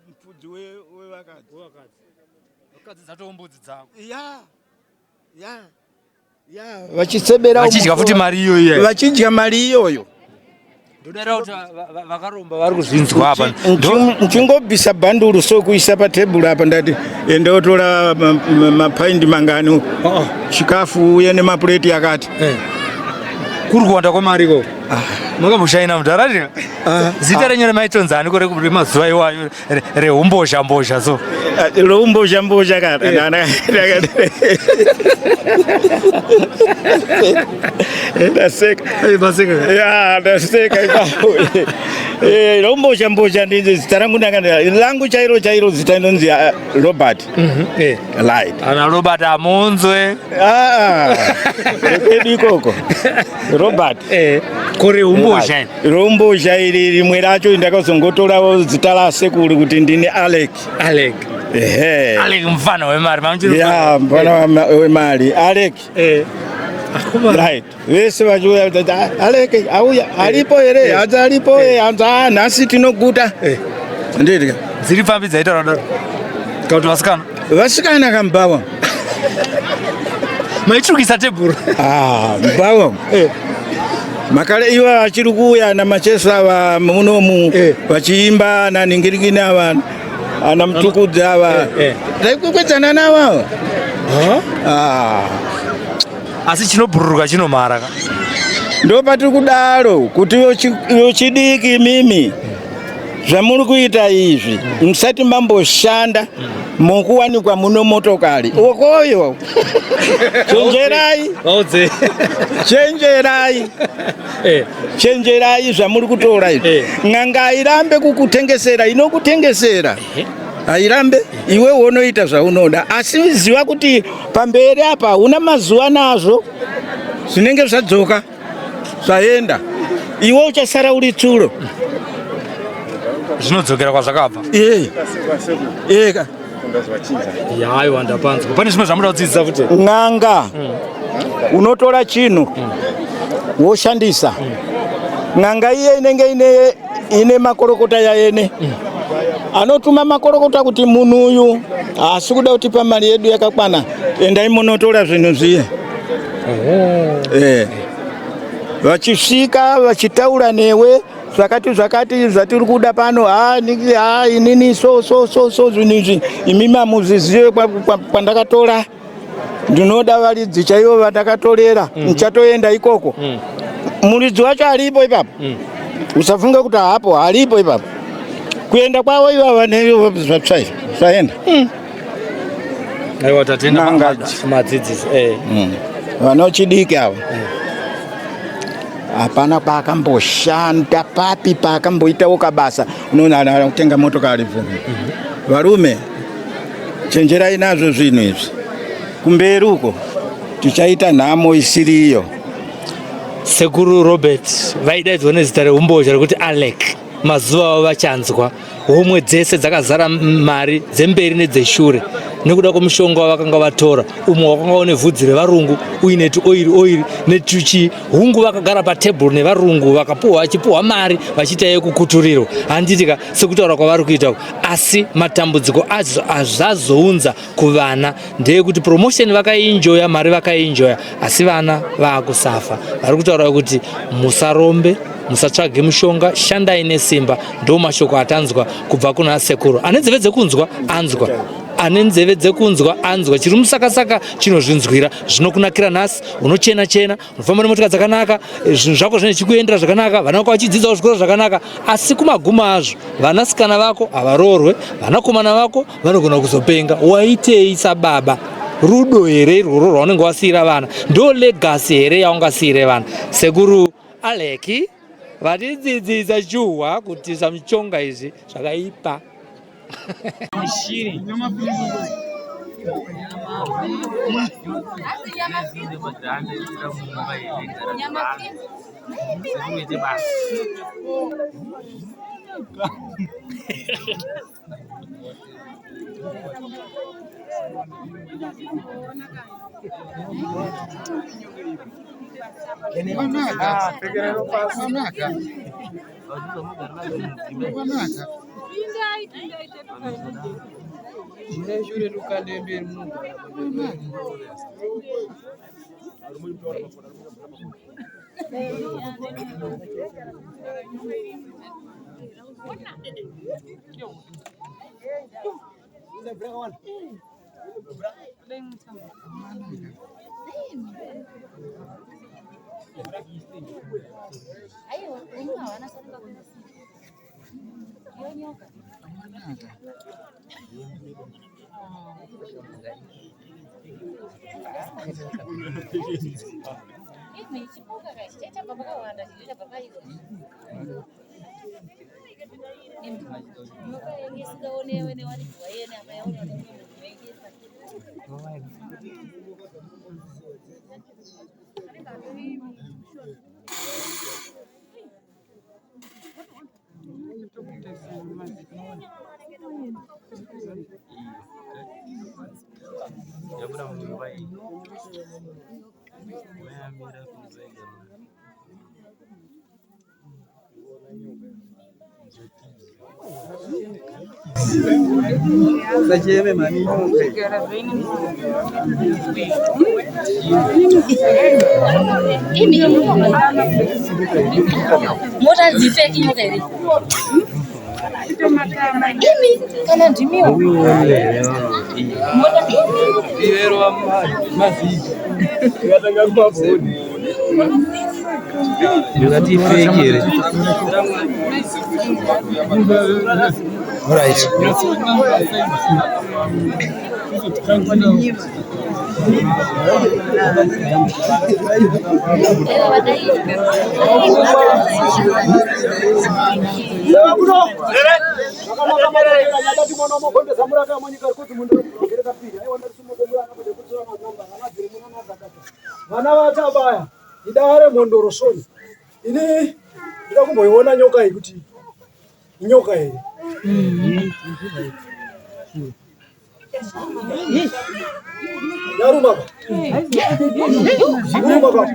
mufudzi wevakadzi. Vakadzi dzatoo mbudzi dzako. Ya ya ya, vachisebera Vachidya futi mari iyoyo iya. Vachidya mari iyoyo. Ndodara kuti vakaromba vari kuzvinzwa apa. Nchingobvisa bhanduru so kuisa patebhuru apa, ndati ende otora mapaindi mangani chikafu uye nemapureti akati. Kuri kuwanda kwemari ikoko. Makamboshaina mudhara ri zita renyu remaitonzi ani kore remazuva iwayo reumbozha mbozha so? Reumbozha mbozha kana ndaseka. Ya, ndaseka ipapo. Reumbozha mbozha ndi zita rangu, ndanga langu chairo chairo zita inonzi Robert Light. Ana Robert amunzwe. Ah, kwedu ikoko Robert. Ko reumbozha iri? Reumbozha iri rimwe racho ndakazongotorawo zita rasekuru kuti ndini Alec. Alec. Ehe. Alec mufana wemari. Mamuchiri Ya, mufana wemari Alec. Right. Vese vachiuya kuti, "Ah, Alec auya aripo here? Hanzi aripo here? Hanzi ah, nhasi tinoguta." Ndiri. Dziri pfambi dzaitaura daro. Kana kuti vasikana? Vasikana kambawa. Maitsvukisa tebhuru. Ah, mbawa. Makare ivo vachiri kuuya namacheso ava munomu vachiimba naningirikini ava ana Mutukudzi ava, taikwekwedzana navo ava. Ah. Asi chinobhururuka chinomhara ka. Ndo patiri kudaro kuti vechidiki imimi, zvamuri kuita izvi musati mamboshanda mokuwanikwa muno motokari okoyo, chenjerai, chenjerai, chenjerai zvamuri kutora izvi. N'anga hairambe kukutengesera, inokutengesera hairambe, iwe unoita zvaunoda, asi ziva kuti pamberi apa hauna mazuva nazvo zvinenge zvadzoka zvaenda, iwe uchasara uri tsuro. Zvinodzokera kwazvakabva. Eka. Yaiwa, ndapanzwa. Pane zvimwe zvamuda kudzidzisa futi? N'anga unotora chinhu woshandisa. N'anga iye inenge ine makorokota yaene anotuma makorokota kuti munhu uyu haasi kuda kutipa mari yedu yakakwana, endai munotora zvinhu zviye. Vachisvika vachitaura newe zvakati zvakati zvatiri kuda pano, ha ha, inini so so so so, zvinhu izvi imimi hamuzvizive kwandakatora, ndinoda varidzi chaivo vandakatorera, ndichatoenda ikoko. Muridzi wacho aripo ipapo, usafunge kuti haapo, aripo ipapo. Kuenda kwavo ivava zvatsvai zvaenda. Aiwa, tatenda madzidzisi. Vanochidiki ava hapana paakamboshanda, papi paakamboitawo kabasa, unoona ana kutenga motokari. Varume, chenjerai nazvo zvinhu izvi, kumberi uko tichaita nhamo isiriyo. Sekuru Robert vaidaidzwa nezita reumbozha rekuti Alec. Mazuva avo vachanzwa homwe dzese dzakazara mari dzemberi nedzeshure nekuda kwemushonga wavakanga vatora, umwe wakanga une vhudzi revarungu uine tuoiri oiri netuchi hungu. Vakagara patebhuru nevarungu, vakapuhwa, vachipuhwa mari vachiita yekukuturirwa, handiti ka, sekutaura kwavari kuita uku. Asi matambudziko azo azvazounza kuvana ndeyekuti promotion vakainjoya, mari vakainjoya, asi vana vaakusafa. Vari kutaura kuti musarombe, musatsvage mushonga, shandai nesimba. Ndo mashoko atanzwa kubva kuna sekuru. Ane nzeve dzekunzwa anzwa, ane nzeve dzekunzwa anzwa. Chiri musakasaka chinozvinzwira. Zvinokunakira nhasi unochena chena, unofamba nemotika dzakanaka, zvinhu zvako zvinenge zvichikuendera zvakanaka, vana vako vachidzidzawo zvikoro zvakanaka, asi kumagumo azvo vanasikana vako havaroorwe, vanakomana vako vanogona kuzopenga. Waitei sababa? Rudo here irworwo rwaunenge wasiyira vana? Ndo legacy here yaungasiyire vana? Sekuru Aleki vatidzidzisa shuwa kuti zvamuchonga izvi zvakaipa. Shiri. Mota dzifeki nyoka here? Imi kana ndimiwo. Mota imi. Ndingati ifeki here? Alright. Vana vatabaya idare mhondoro soni ini ndida kumboiona nyoka iyi kuti inyoka here. Yaruma pa. Yaruma pa.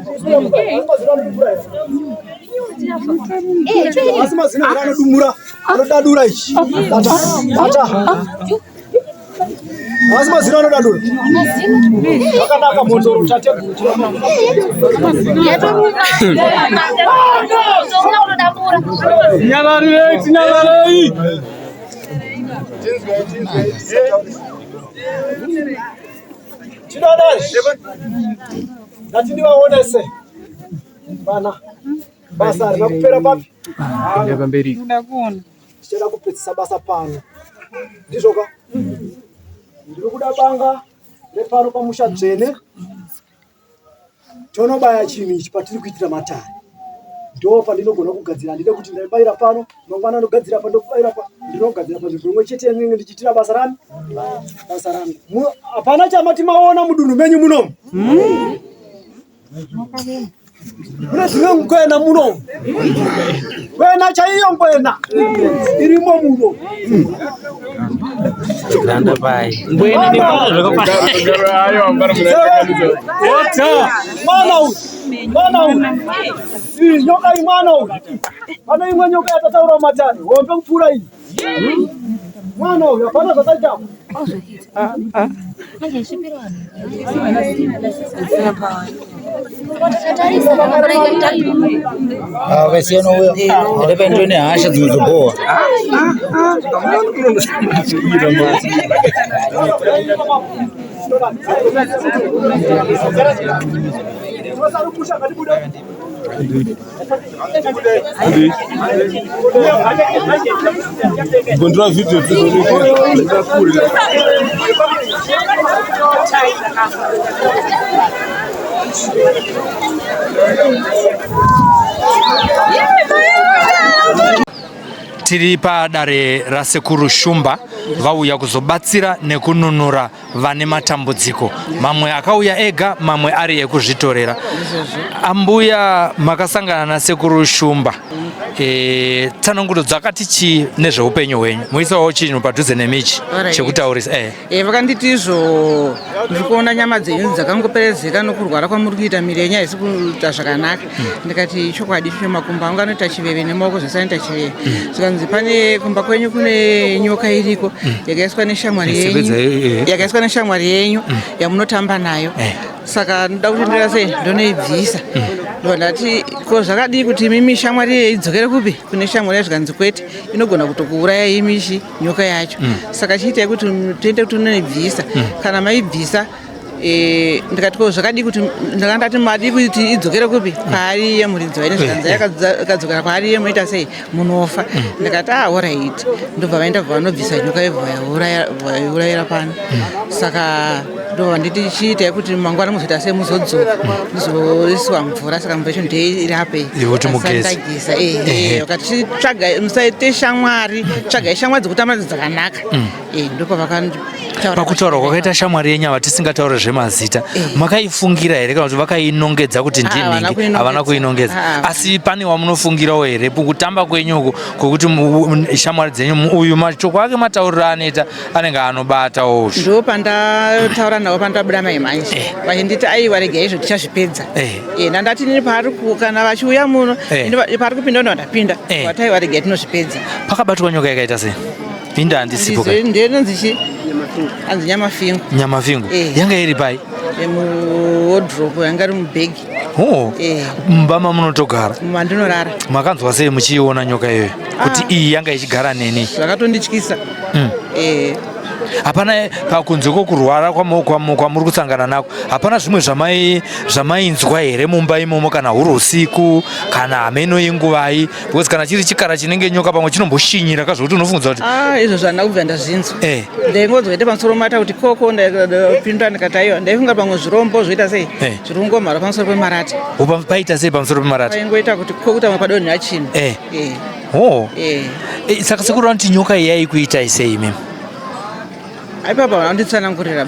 Asi mazino here anodumura anodadura ichi. Bata bata. Asi mazino anodadura. Zvakanaka mhondoro tateguru. Nyararei, tinyararei. Tinodai. Ndati ndivaonese vana basa harina kupera papi. Pamberi. Tichada kupedzisa basa pano. Ndizvo ka? Ndiri kuda banga repano pamusha dzvene. Tonobaya chinhu ichi patiri kuitira matare. Ndo pandinogona kugadzira. Handide kuti ndaibayira pano, mangwana ndogadzira pa ndokubayira pa, ndinogadzira panzvimbo imwe chete yandinenge ndichiitira basa rani. Basa rangu. Hapana chamati maona mudunhu menyu munomu. Mune dzimwe ngwena muno. Ngwena chaiyo ngwena irimo muno. Granda pai. Mwana uyu, mwana uyu. Iyi nyoka iyi mwana uyu. Pane imwe nyoka yatataura mumatare, hombe kupfuura iyi. Mwana uyu hapana zvakaita. Wakasiyana uya. Ndapa ndone hasha dzinozobowa. Gondora video Tiri padare raSekuru Shumba, vauya kuzobatsira nekununura vane matambudziko, mamwe akauya ega, mamwe ari ekuzvitorera. Ambuya, makasangana naSekuru Shumba, tsananguro dzakati chii nezveupenyu hwenyu? Muisawo chinhu padhuze nemichi chekutaurisa. Vakanditi izvo ndiri kuona nyama dzenyu dzakangoperezeka nokurwara kwamuri kuita, miri yenyu haisi kuita zvakanaka. Ndikati chokwadi ichocho, makumbo angu anoita chiveve nemaoko zvese anoita chiveve. Zvikanzi pane kumba kwenyu kune nyoka iriko yakaiswa neshamwari Sebedza, yenyu eh. Yakaiswa neshamwari yenyu yamunotamba nayo. Saka ndoda kuti ndira sei ndonoibvisa. Ndobva ndati ko zvakadii kuti imimi shamwari iye idzokere kupi kune shamwari yacho? Zvikanzi kwete, inogona kutokuuraya imishi nyoka yacho. Saka chiitai kuti tiende kuti unoibvisa. Kana maibvisa Eh, ndikati ko zvakadii kuti ndanga ndati madii kuti idzokere kupi kwaari iye muridzi waine zvikanzi yakadzokera kwaari iye moita sei munofa ndikati ah orit ndobva vaenda bva vanobvisa nyoka yobva vaiurayira pano saka ndobva nditi chiitai kuti mangwana muzoita sei muzodzoka muzoiswa mvura saka mvura yacho ndeirape Yekuti mugeze. ndageza ehe vakati tsvagai musaite shamwari tsvagai shamwari dzekutamba nadzo dzakanaka Eh, ndopavakanditaura Pakutaura kwakaita shamwari yenyu ava tisingataure zvemazita, makaifungira here kana kuti vakainongedza kuti Ah, havana ndinhingi? kuinongedza. Havana kuinongedza. Ah. Asi pane wamunofungirawo here kutamba kwenyu uku kwekuti shamwari dzenyu uyu mashoko ake matauriro anoita anenge anobatawo ushu. Ndo pandataura navo pandabuda mai manje vachinditi aiwa regai izvo tichazvipedza. Eh, ndandati nini paari kana vachiuya muno paari kupinda ndo ndapinda vati aiwa regai tinozvipedza. Pakabatwa nyoka yakaita sei? Inda handisipo ka. Ndinonzi chi anzi nyamafingu. Nyamafingu. Yanga iri pai? Muwardrobe yanga iri mubhegi. Oh. Mumba mamunotogara. Mandinorara. Makanzwa sei muchiiona nyoka iyoyo? Kuti iyi yanga ichigara neni. Zvakatondityisa. Hapana pakunze kwokurwara kwamuri kusangana nako, hapana zvimwe zvamainzwa here mumba imomo, kana huri usiku kana hameno inguvai? Because kana chiri chikara chinenge nyoka pamwe chinomboshinyira kazvokuti unofungidzwa kuti Ah, izvo zvandina kubva ndazvinzwa. Ndaingonzwa ite pamusoro mata kuti koko, ndapindura ndikati aiwa, ndaifunga pamwe zvirombo zvoita sei zviri kungomhara pamusoro pemarata. Paita sei pamusoro pemarata? Paingoita kuti koko kuti pamwe padonhera chinhu. Oh. Saka sekuru vanoti nyoka iyi yaikuitai sei imimi? Aipapa vanonditsanangurira.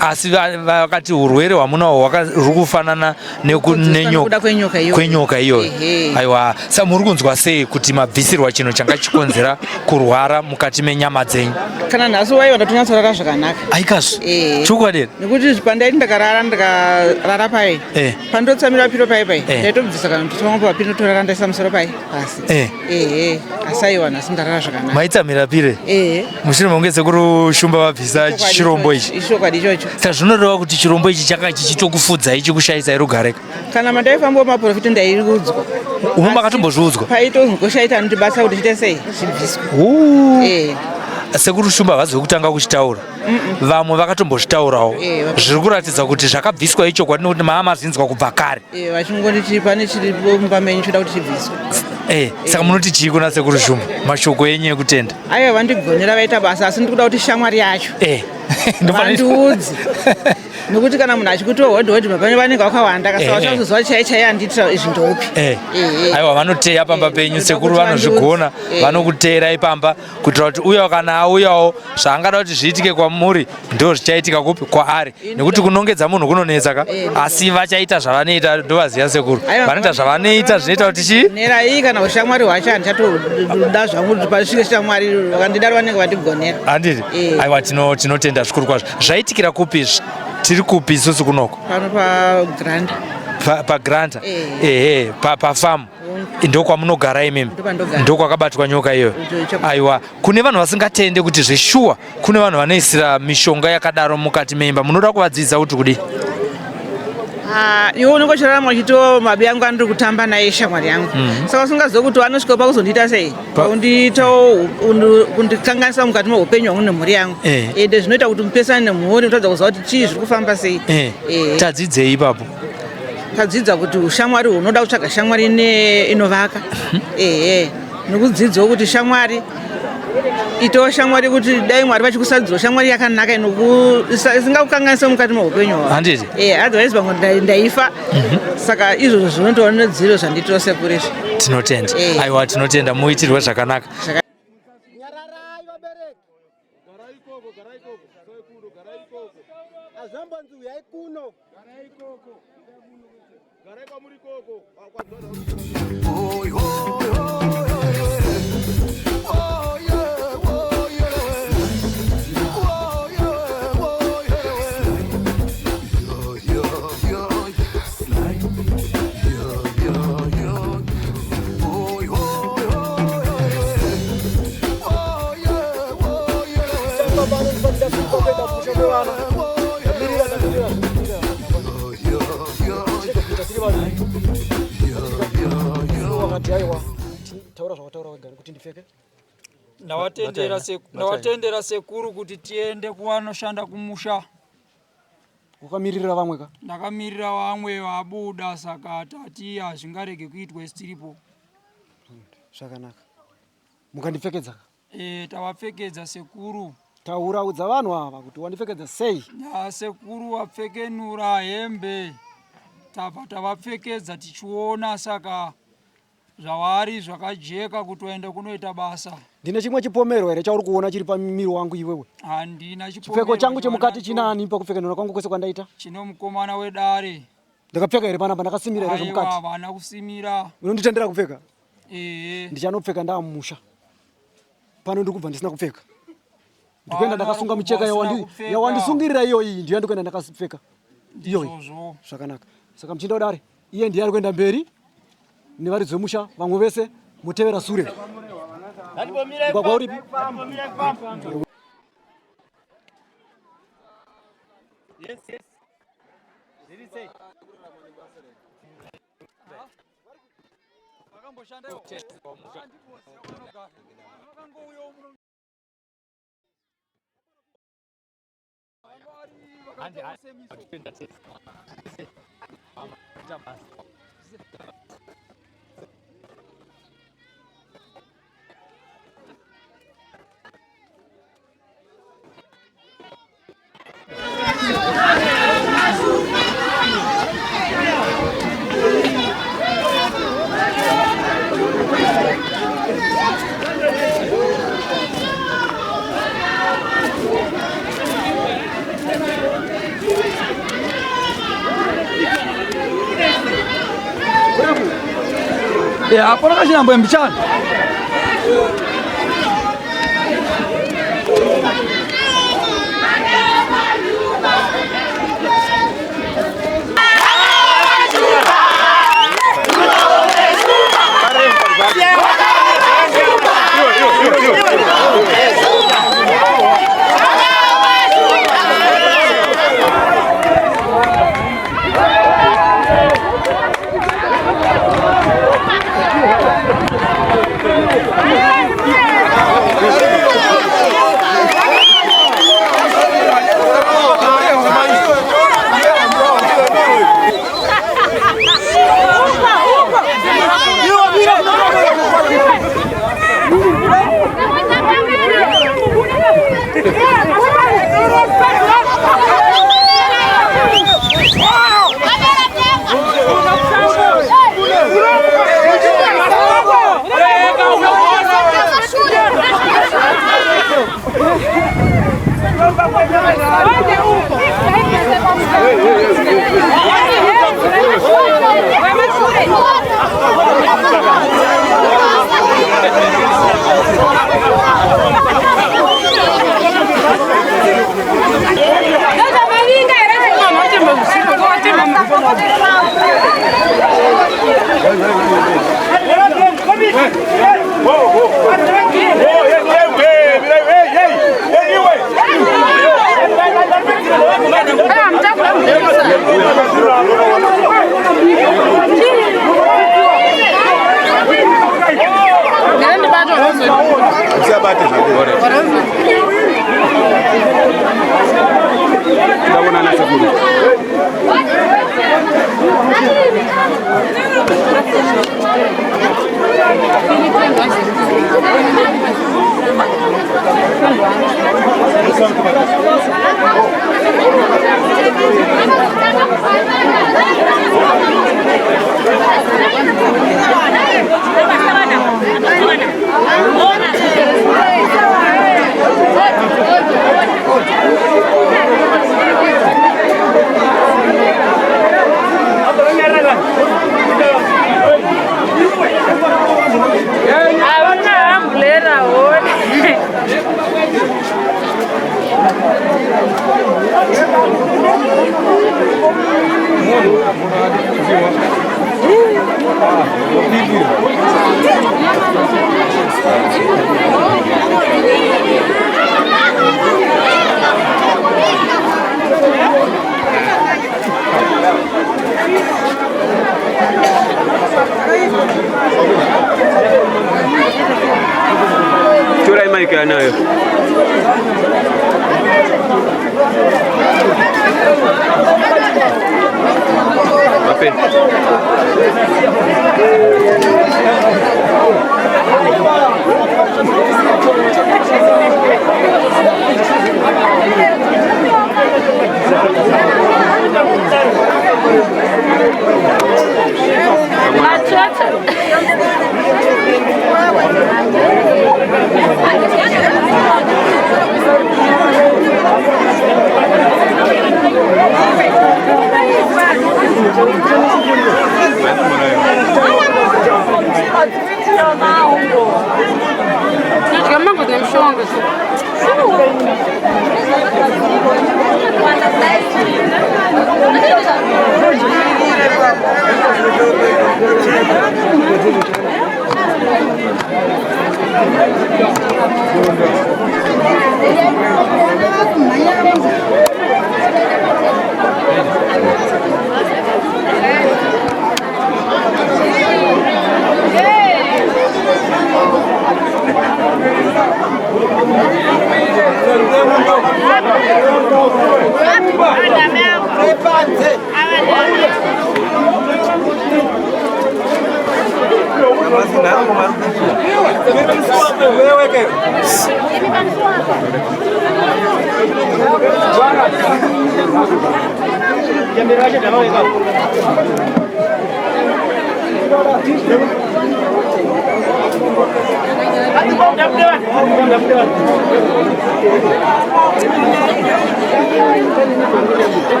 Asi vakati urwere hwamunawo huri kufanana kwenyoka iyoyo. Aiwa, sa muri kunzwa sei kuti mabvisirwa chinhu changa chikonzera kurwara mukati menyama dzenyu? Kana nhasi waiwa ndatonyatsorara zvakanaka. Aikazvo? Chokwadi? Nekuti pandaiti ndakarara pai pandotsamira piro pai pai ndaitobvisa kana kuti pamwe papiro torara ndaisa musoro pai pasi. Ehe, asi aiwa nhasi ndarara zvakanaka. Maitsamira pire? Ehe. Mushure mekunge sekuru Shumba vabvisa chirombo ichi. Ichokwadi ichocho. Saka zvinoreva kuti chirombo ichi changa chichitokufudzai chikushayisai rugare? Kana mandaifamba maprofita ndaiudzwa. Umo makatombozviudzwa? Paitozongoshaita anotibasa kuti chiite sei zvibviswe. Sekuru Shumba havazi kutanga kuchitaura. Vamwe vakatombozvitaurawo. Zviri kuratidza kuti zvakabviswa ichokwadi nekuti maamazinzwa kubva kare. Vachingonditi pane chiripo mumba menyu choda kuti chibviswe. Saka munoti chii kuna sekuru Shumba? Mashoko enyu ekutenda. Aiwa, vandigonera, vaita basa, asi ndikuda kuti shamwari yacho vandiudze, nekuti kana munhu achikuti hodhi hodhi mapane vanenge vakawanda kasaka vachazoziva chai chai andiitira izvi ndoupi. Aiwa, vanoteya pamba penyu sekuru, vanozvigona, vanokuteerai pamba kuitira kuti uyo kana auyawo zvaangada kuti zviitike kwamuri ndo zvichaitika kupi kwaari, nekuti kunongedza munhu kunonetsa ka, asi vachaita zvavanoita, ndovaziva sekuru, vanoita zvavanoita zvinoita kuti chii? Nerai kana ushamwari hwacho handichatoda zvangu kuti pasvike shamwari vakandidaro vanenge vandigonera. Handiti? Aiwa, tinotenda zvikuru kwazvo. Zvaitikira kupi izvi? Tiri kupi isusu kunoko? Pano pagranda. Pagranda. Ehe, pafamu ndokwamunogara imimi, ndokwakabatwa nyoka iyoyo. Aiwa, kune vanhu vasingatende kuti zveshuwa kune vanhu vanoisira mishonga yakadaro mukati meimba, munoda kuvadzidzisa kuti kudii? Iwe unenge uchirarama uchitiwo mabi angu andiri kutamba naye shamwari yangu, saka usingazivi kuti anosvika pakuzondiita sei, kundiitawo kundikanganisa mukati meupenyu hwangu nemhuri yangu. Ende zvinoita kuti mupesane nemhuri, kutadza kuziva kuti chii zviri kufamba sei. Tadzidzei ipapo? Tadzidza kuti ushamwari hunoda kutsvaga shamwari inovaka, ehe, nekudzidzawo kuti shamwari itawo shamwari kuti dai Mwari vachikusarudzira shamwari yakanaka isingakukanganise mukati meupenyu hwako. Handiti? Otherwise pamwe ndaifa. Saka izvozvo zvinotova nedziro zvandiitirawo sekuru izvi. Tinotenda. Aiwa, tinotenda, muitirwe zvakanaka. Azvambonzi uyai kuno. Taura zvawataura wega kuti ndipfeke. Ndawatendera sekuru kuti tiende kuvanoshanda kumusha. Wakamirira vamwe ka? Ndakamirira vamwe vabuda saka tati hazvingarege kuitwa isu tiripo. Zvakanaka. Mukandipfekedza ka? E, tavapfekedza sekuru. Taura udza vanhu ava kuti wandipfekedza sei? Ya sekuru wapfekenura hembe. Tabva tavapfekedza tichiona saka zvavari zvakajeka kuti waende kunoita basa. Ndine chimwe chipomerwa here chauri kuona chiri pamiri wangu iwewe? Handina Chipfeko changu chemukati chinani pakupfekenura kwangu kwese kwandaita? Chino mukomana wedare. Ndakapfeka here panapa ndakasimira here zvemukati? Aiwa havana kusimira. Unonditendera kupfeka? Ehe. Ndichanopfeka ndaamumusha. Pano ndiri kubva ndisina kupfeka. Ndikuenda ndakasunga micheka yawandisungirira iyoyi ndiyo yandikuenda ndakapfeka. Iyoyi. Zvakanaka. Saka muchinda wedare iye ndiye ari kuenda mberi nevaridzi vemusha vamwe vese motevera sure. Mugwagwa uripi? Yes, yes. Zviri sei? Hapana kachinambo mbichana. Torai mic anayo. Tinodya mango nemushonga.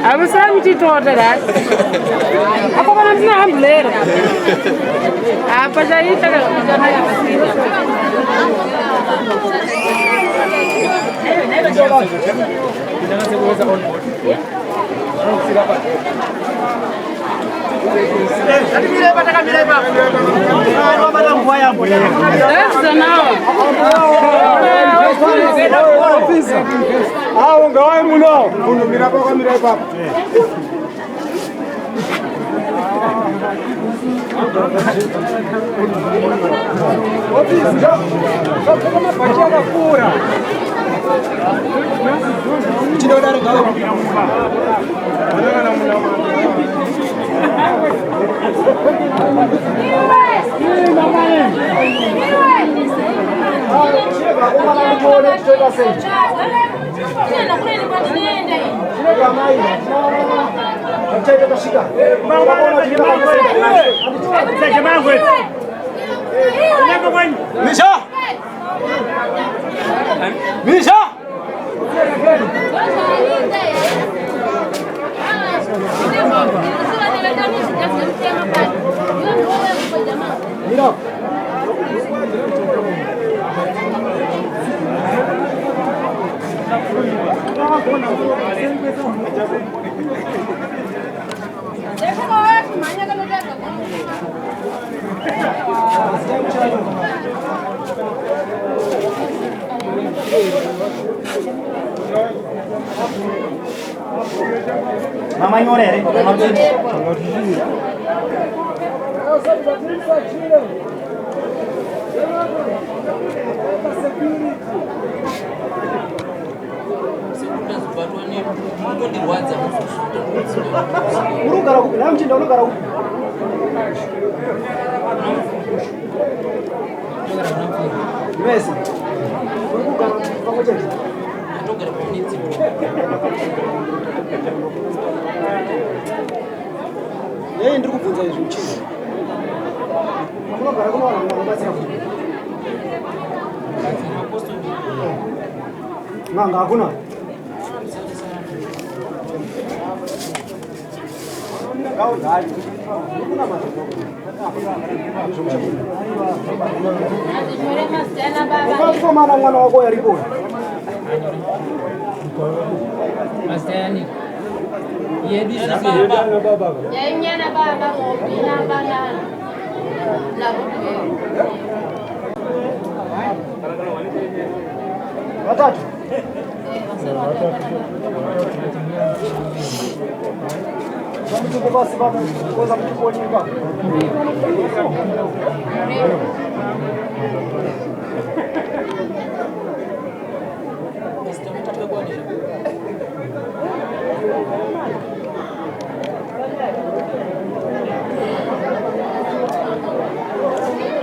Hamusai muchitota rasi. Apo kana ndina hambulera. Apa chaita kana Awo ngawai muno. Unomira pakamira ipapo. Misha! Misha! Mama nyorere. Unogara kupi? Nhai muchinda unogara kupi? Mese. Uri kugara pamwe chete? Yei ndiri kubvunza izvi muchinda. Unogara kuno vanhu vanobatsira futi. N'anga hakuna? Ukakomana mwana wako yaripo. Yainyana baba ngopina banana. Watatu. Mutuko basi baba, koza mutuko nyumba.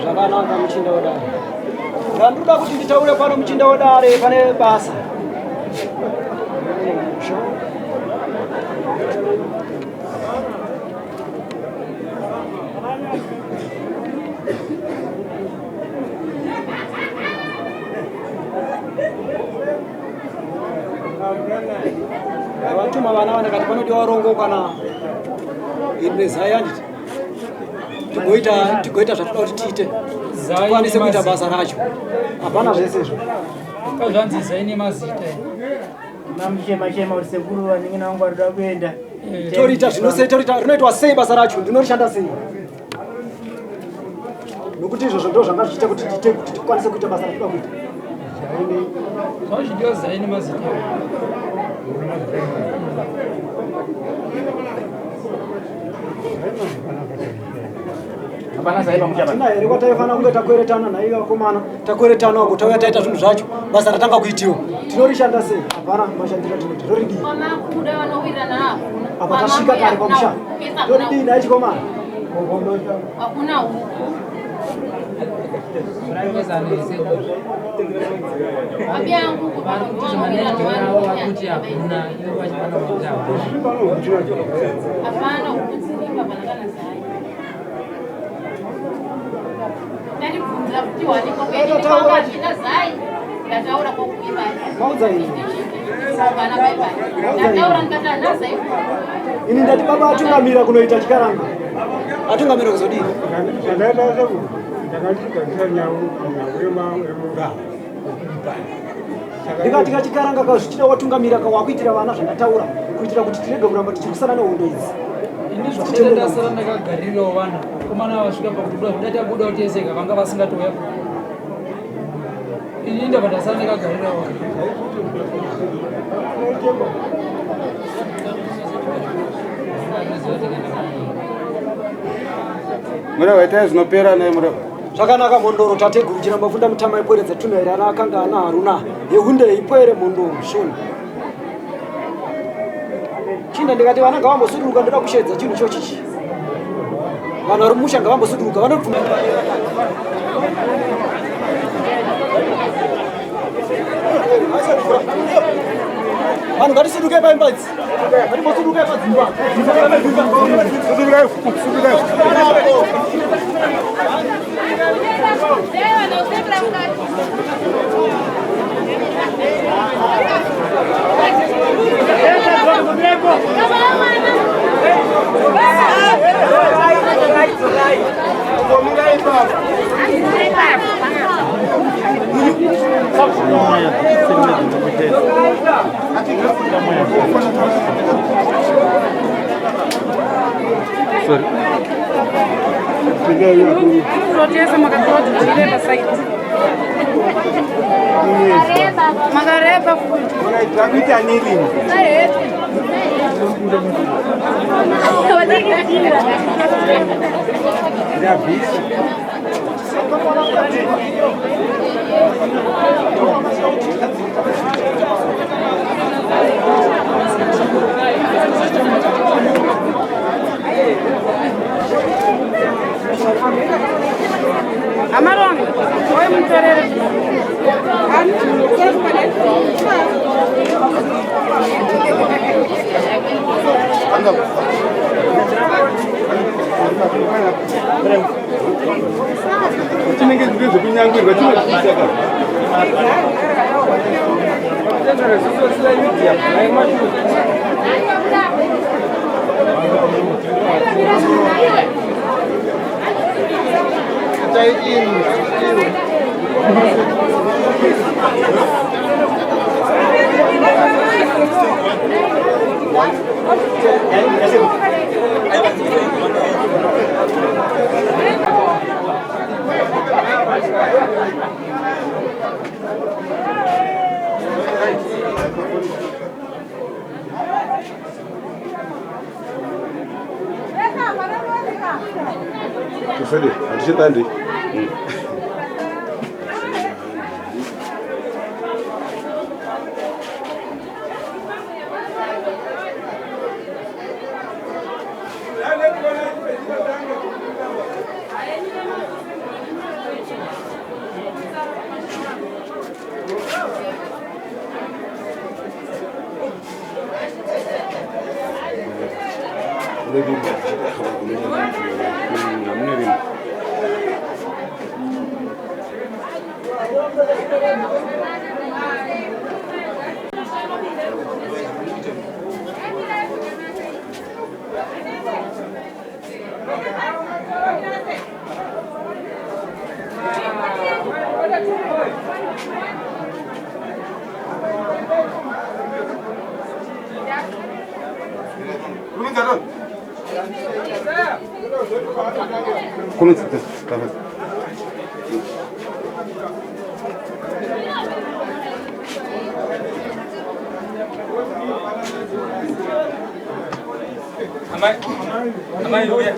Zvakanaka muchinda wedare. Ndandoda kuti nditaure pano muchinda wedare pane basa. muno mumusha. Vatuma vana vana kati panodiwa rongo kana iri nezai handiti tigoita zvatoda kuti tiite, tikwanise kuita basa racho. Hapana zvese izvo. Kazvanzi zai nemazita. Mamuchema chema kuti sekuru vanenge vangu varikuda kuenda. Toriita zvinosei? Toriita rinoitwa sei basa racho? Ndinorishanda sei? Nokuti izvozvo ndo zvanga zvichiita kuti tiite kuti tikwanise kuita basa ratoda kuita. Zvazvidiwa zai nemazita. Hapana zai pamusha. Hatina here kwataifanira kunge takweretana naiyo vakomana? Takweretana wako, tauya taita zvinhu zvacho, basa ratanga kuitiwa. Tinorishanda sei? Hapana mashandiro atinoita. Toridii? Kwamakuda vanowirirana hakuna. Apa tasvika kare pamusha. Toridii nhai chikomana? Hakuna huku. Hapana huku dziripa pana kana zai. Ndaribvunzira kuti wanikwa kwanga hazvina zai. Ndataura kwokuiva. Maudza ini. Vana baibai. Ndataura ndikati handina zai. Ini ndati baba atungamira kunoita chikaranga. Atungamira kuzodii? Zvakaita sekuti ndakachigadzira nhau yemungava. Ndikati kachikaranga ka zvichida watungamira ka wakuitira vana zvandataura, kuitira kuti tirege kuramba tichirwisana nehondo idzi. Ini zvandeta ndasara ndakagarirawo vana komana vasvika pakubuda kuda tabuda kuti eseka vanga vasingatouya. Ini ndabva ndasara ndakagarirawo vana. Mureva, itai zvinopera naye mureva. Zvakanaka mhondoro tateguru chiramba funda mutama ipweredza tunhaira ana akanga ana haruna yehunde ipwere mhondoro shoni. Chinda ndikati vana ngavambosuduruka, ndoda kushedza chinhu chochichi. Vanhu vari mumusha ngavambosuduruka vanobvuma. Vanhu ngatisuduke paimba idzi. Ngatimbosudukai padzimba. Protesta makatoti chireba saiti. Makareba futi. Takuita nini? Ndabvisa. Amarongo, oi mutorere. Chinenge zvekunyangwirwa chinozviita ka. Tufede, hatichitandi. Amai uya.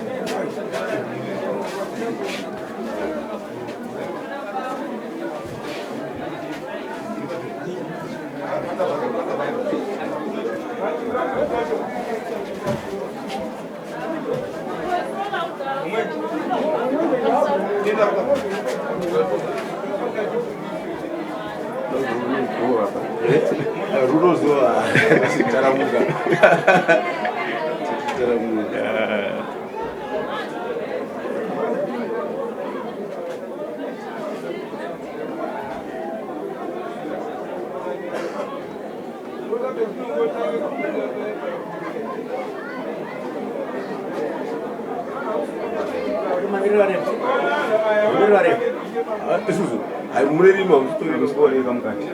Runozuva taramuka. Taramuka. Isusu murerima muchitoreka mukati.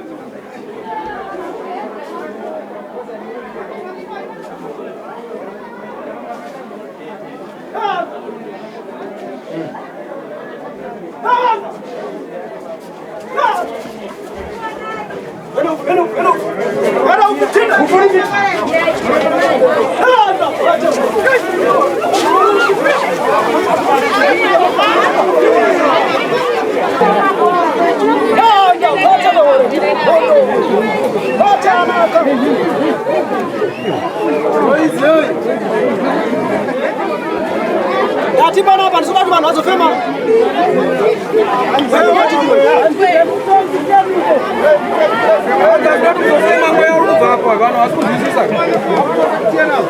Ngati panapa ndinoda kuti vanhu vazofema.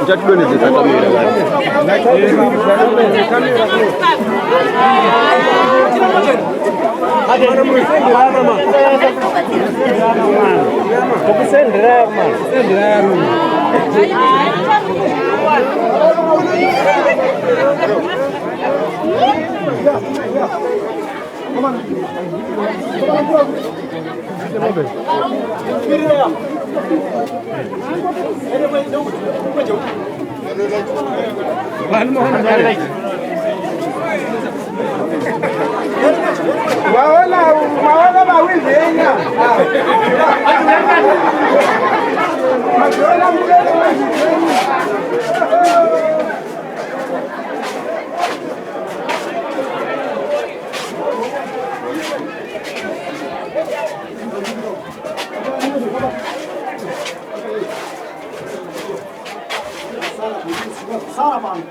Uchatidonhedzesa kamera. Waona mawimbi enya. Mazola mugere wazvizenya. Sara pano.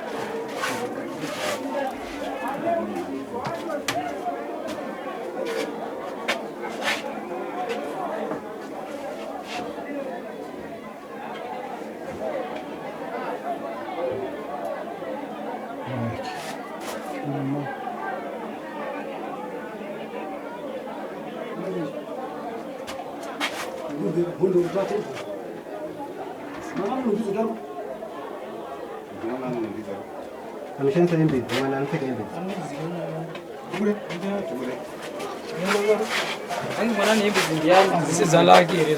Anoshandisa hembe idzi mwana anopfeka hembe idzi. Mwana nehembe dzindiyani dzisi dzalake here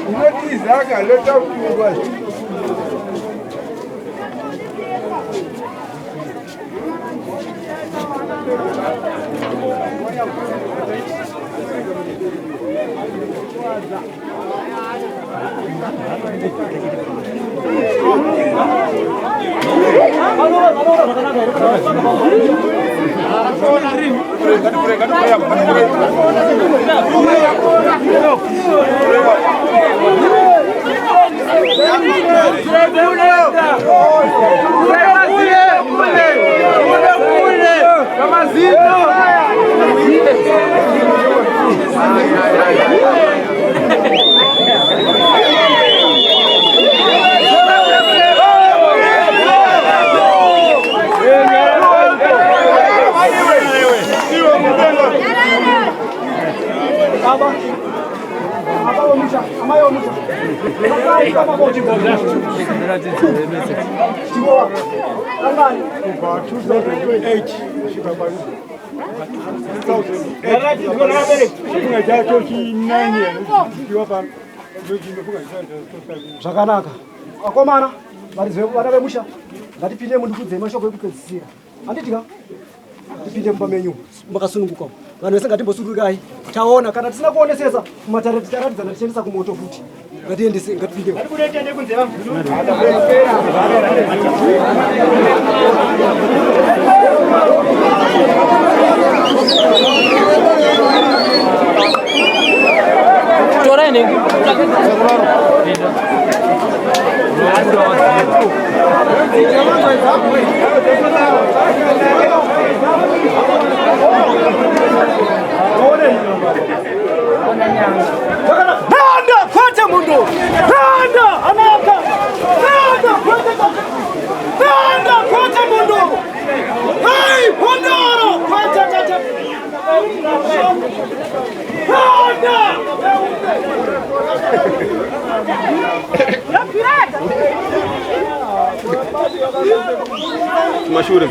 Unotizaka lotafungwa. Kubva 2008 kusvika pa 2008 chacho chinani chiwa pano. Zvakanaka akomana, varidzi vana vemusha, ngatipinde mundikudzei mashoko ekupedzisira, handiti ka? Tipinde mumba menyu makasununguka, vanhu vese ngatimbosudurukai. Taona kana tisina kuonesesa mumatare, ticharatidzana tichiendesa kumoto futi. Ngatiendese, ngatipinde. Torai ne. Nanda kwete mundu. Nanda anaka. Nanda kwete. Nanda kwete mundu. Hey, Pondoro kwete kwete. Nanda. Kumashure.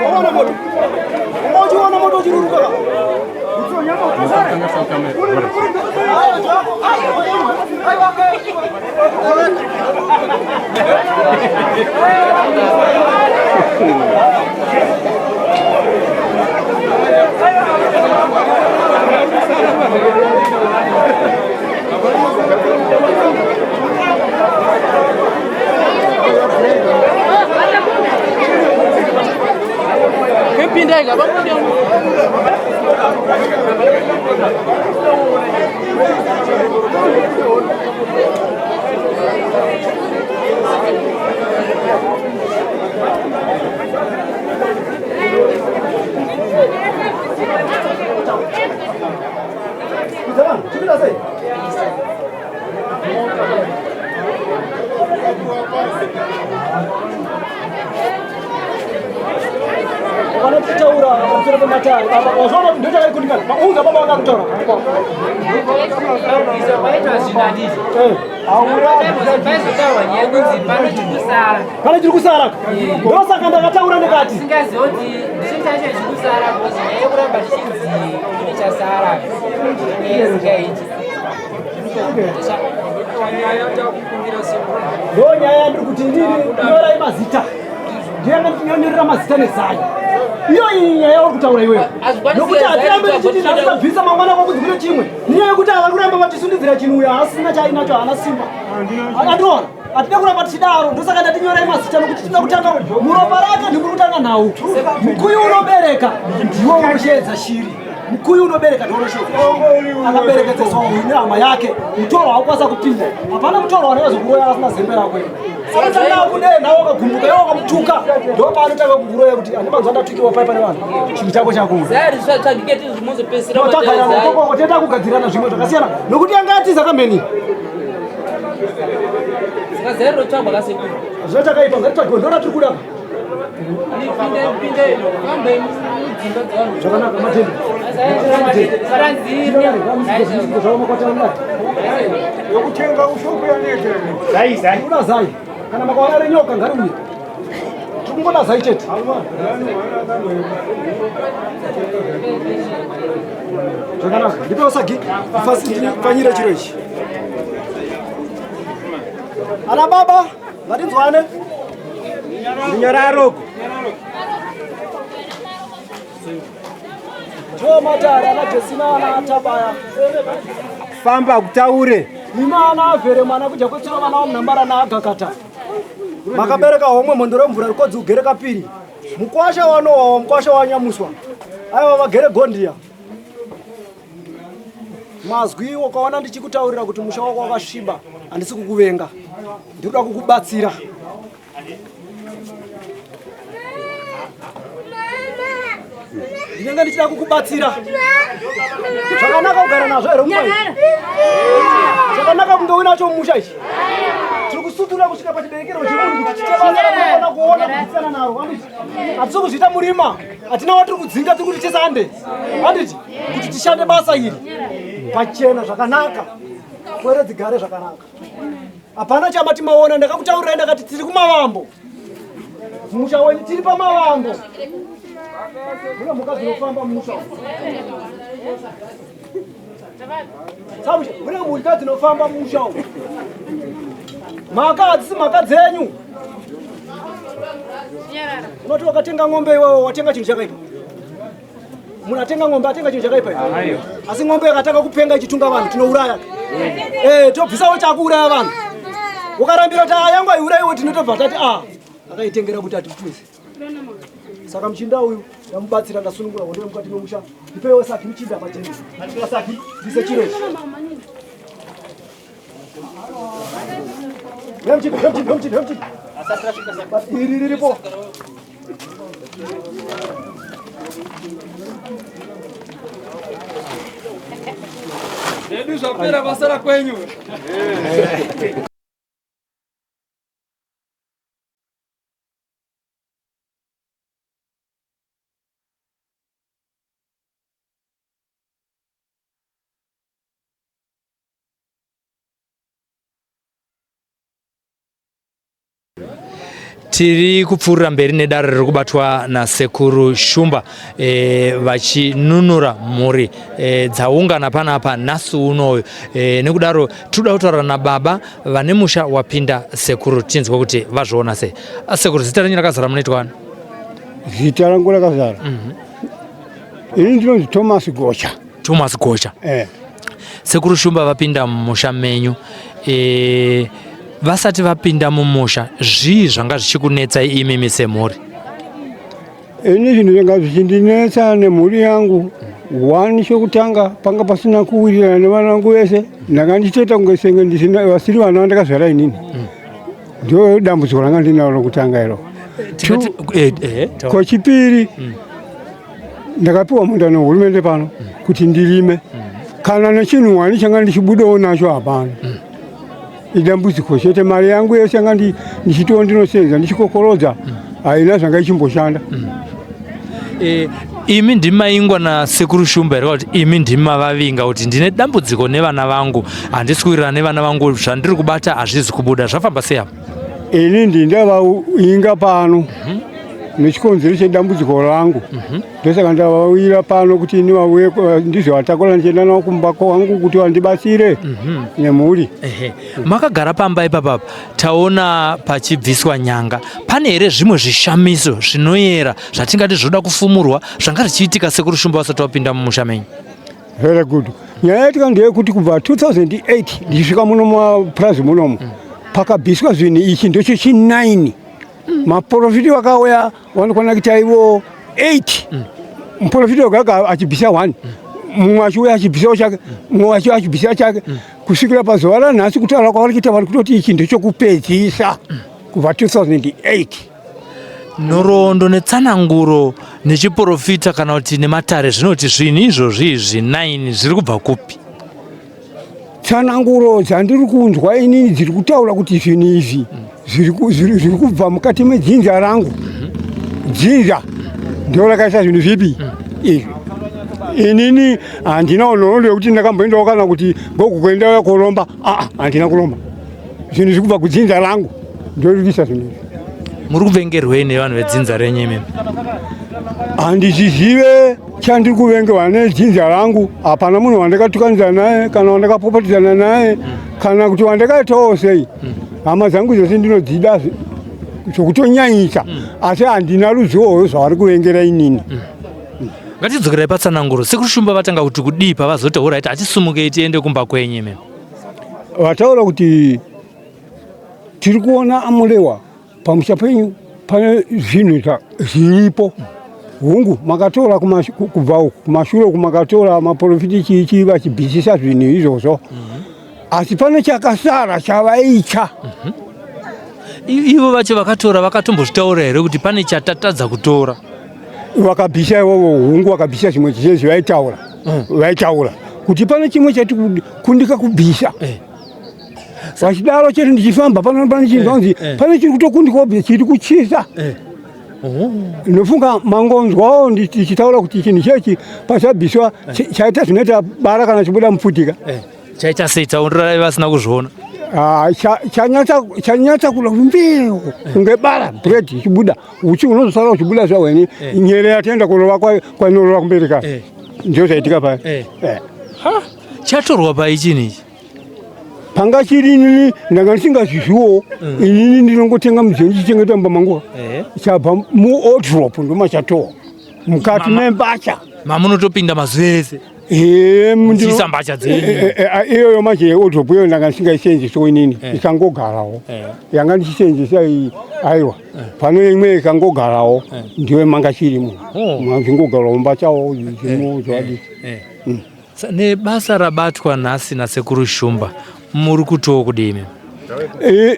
Waona moto. Uchiona moto uchiruruka. Pindai ka bamude. Chipinda sei? Vanotitaura pamusoro pematare apa, wazoona kuti ndochakaikundikana maunza baba vakakutaura. Paizotaurwa nyaya yekunzi pano chiri kusara. Pane chiri kusara, ndosaka ndakataura ndikati Singaziva kuti ndicho chacho chiri kusara, because nyaya yekuramba tichinzi kune chasara isingaiti. Ndo nyaya yandiri kuti inini nyorai mazita, ndiyanga ndinonyorera mazita nezai. Iyo iyi nyaya yauri kutaura iweyo, nokuti hatirambe tichiti nhasi tabvisa, mangwana kwakunzi kune chimwe. Ninyaya yekuti ava kuramba vatisundidzira chinhu, uyo haasina chainacho, haana simba, andiona. Hatida kuramba tichidaro, ndosaka ndatinyorai mazita, nokuti tinoda kutanga muropa rake, ndikuri kutanga nhau. Mukuyu unobereka ndiwo unosheedza shiri. Mukuyu unobereka ndiwo unosheedza. Akaberekedzeswa uyu nehama yake, mutoro haukwanisa kupinda. Hapana mutoro anozokuroya asina zembe rako. Anotanga kudenha, wakagumbuka iwe wakamutuka, ndo paanotanga kukuroya kuti handimanzwa ndatukiwa pai pane vanhu, chinhu chako chakuura. Zai risvatsvagike tizvimuzopedzisira. Tagara toenda kugadzirana zvimwe zvakasiyana, nokuti yanga atiza kamheni. Saka zai rinotsvagwa kasekuru. Zvino chakaipa ngatitsvagiwe, ndona tiri kuda. Pinde pinde, fambai mudzimba dzevanhu. Zvakanaka, matende. Yokutenga ushopu yanete. Zai zai. Una zai. Kana makaona renyoka ngariuye. Tikungoda zai chete. Zvakanaka. Ndipe sagi. Fanyire chiro ichi. Ana baba, ngatinzwane. Runyararo. Ndiwo matare ana Jesina ana Atabaya. Famba kutaure. Ima ana avhere mwana kudya kwetsuro vana vamunhambara naagakata. Makabereka homwe mhondoro mvura rukodzi ugere kapiri. Mukwasha wanowawa mukwasha wanyamuswa. Aiwa vagere gondiya. Mazwi wakaona ndichikutaurira kuti musha wako wakasviba, handisi kukuvenga. Ndinoda kukubatsira. Ndinenge ndichida kukubatsira. Zvakanaka kugara nazvo here mumba? Zvakanaka kunge uinacho mumusha ichi. Tiri. kusudurira kusvika pachiberekero chemunhu kuti titebasa kuona kudzisana naro. Handiti hatisi kuzviita murima, hatina watiri kudzinga, tiri kuti tisande, handiti, kuti tishande basa iri pachena zvakanaka, pwere dzigare zvakanaka. Hapana chamati maona. Ndakakutaurirai, ndakati tiri kumavambo, musha wenyu tiri pamavambo. Mune mhuka dzinofamba mumusha umu. Samusha, mune mhuka dzinofamba mumusha umu. Mhaka hadzisi mhaka dzenyu. Unoti wakatenga ng'ombe iwewe, watenga chinhu chakaipa. Munhu atenga ng'ombe atenga chinhu chakaipa iwe. Asi ng'ombe yakatanga kupenga ichitunga vanhu, tinouraya. Eh, tobvisawo chakuuraya vanhu. Ukarambira kuti ah, yangu haiurayiwe, tinotobva tati ah, akaitengera kuti atituze. Saka muchinda uyu ndamubatsira, ndasunungura hondo yemukati memusha. Ndipewo saki muchinda pachena. Andika saki, ndise chiro ichi. Muchinda, muchinda, muchinda, muchinda. Iri riripo. Zvedu zvapera, vasara kwenyu. Tiri kupfuurira mberi nedare riri kubatwa naSekuru Shumba vachinunura mhuri dzaungana panapa nhasi unoyu. Nekudaro tinoda kutaura nababa vane musha wapinda sekuru, tinzwe kuti vazviona sei. Sekuru, zita renyu rakazara munoitwa ani? Zita rangu rakazara, ini ndinonzi Thomas Gocha. Thomas Gocha. Sekuru Shumba vapinda mumusha menyu. Vasati vapinda mumusha, zvii zvanga zvichikunetsai imimi semhuri? Ini zvinhu zvanga zvichindinetsa nemhuri yangu, one, chokutanga panga pasina kuwirirana nevana vangu vese. Ndanga ndichitoita kunge senge ndisina, vasiri vana vandakazvara inini. Ndo dambudziko ranga ndinaro rokutanga iro. Kwechipiri, ndakapiwa munda nehurumende pano kuti ndirime. Kana nechinhu wani changa ndichibudawo nacho hapana. Idambudziko chete. Mari yangu yese yanga ndichitiwo ndinosenza, ndichikokorodza, haina zvanga ichimboshanda. Imi ndimaingwa naSekuru Shumba here, kuti imi ndimi mavavinga kuti ndine dambudziko nevana vangu, handisi kuwirirana nevana vangu, zvandiri kubata hazvizi kubuda? Zvafamba sei apa? Ini ndindavainga pano nechikonzero chedambudziko rangu. Ndosaka ndavauyira pano kuti ini vauye ndizovatakura ndichienda navo kumba kwangu kuti vandibatsire nemhuri. Ehe. Makagara pamba ipapapa, taona pachibviswa nyanga. Pane here zvimwe zvishamiso zvinoyera zvatingati zvoda kufumurwa zvanga zvichiitika Sekuru Shumba vasati vapinda mumusha menyu? Very good. Nyaya yaitika ndeyekuti kubva 2008 ndichisvika muno mapurazi munomu, pakabviswa zvinhu ichi ndocho chi9. Maprofiti vakauya vanokwana kuita ivo 8. Muprofiti wega achibvisa 1, mumwe achiuya achibvisawo chake, mumwe achiuya achibvisa chake, kusvikira pazuva ranhasi. Kutaura kwavari kuita, vari kutoti ichi ndechokupedzisa kubva 2008. Nhoroondo netsananguro nechiprofita kana kuti nematare zvinoti zvinhu izvozvi izvi 9 zviri kubva kupi? Tsananguro dzandiri kunzwa inini dziri kutaura kuti zvinhu izvi zviri kubva mukati medzinza rangu. Dzinza ndo rakaisa zvinhu zvipi izvi. Inini handina nhoroondo yekuti ndakamboendawo kana kuti gogo kuendayo kuromba. Aa, handina kuromba. Zvinhu zviri kubva kudzinza rangu, ndorikuisa zvinhu izvi. Muri kuvengerwei nevanhu vedzinza renyu imimi? Handizvizive chandiri kuvengerwa nedzinza rangu. Hapana munhu wandakatukanidza naye kana wandakapopotedzana naye kana kuti wandakaitawo sei. Hama dzangu dzose ndinodzida zvokutonyanyisa, asi handina ruzivo zvavari kuvengera inini. Ngatidzokerai patsananguro. Sekuru Shumba vatanga kuti kudii pavazoti alright, hatisumukei tiende kumba kwenyu imimi? Vataura kuti tiri kuona amulewa pamusha penyu pane zvinhu zviripo. Hungu, makatora kubva uku kumashure uku, makatora maprofiti chichi vachibvisisa zvinhu izvozvo, asi pane chakasara chavaicha. Ivo vacho vakatora vakatombozvitaura here kuti pane chatatadza kutora? Vakabvisa ivovo, hungu, vakabvisa zvimwe zvese vaitaura. Vaitaura kuti pane chimwe chati kundika kubvisa. Vachidaro chete ndichifamba pano pane chinhu vanzi pane chiri kutokundikawo chiri kuchisa. Ndinofunga mangonzwawo ndichitaura kuti chinhu chechi pachabviswa chaita zvinoita bara kana chibuda mupfutika. Chaita sei? Taurirai vasina kuzviona. Ah, chanyatsa kuda mbeu kunge bara bread ichibuda uchi unozosara uchibuda zvahweni nyere yatoenda kurova kwainorova kumberi ka ndio zvaitika paya. Chatorwa pai chinhu ichi? Panga chiri inini ndanga ndisingazviziwo. Inini ndinongotenga mudziyo ndichichengeta mumba mangu. Chabva muodrop ndomachatowa mukati membacha mamunotopinda mazuva ese. Muchiisa mbatya dzenyu. Iyoyo manje yeodrop iyoyo ndanga ndisingaisenzesewo inini, ikangogarawo. Yanga ndichisenzesa iyi aiwa, pano imwe ikangogarawo ndiyo manga chirimo. Mazingogarawo mbachawo zvimo zvadii. Nebasa rabatwa nhasi nasekuru Shumba, muri kutiwo kudini?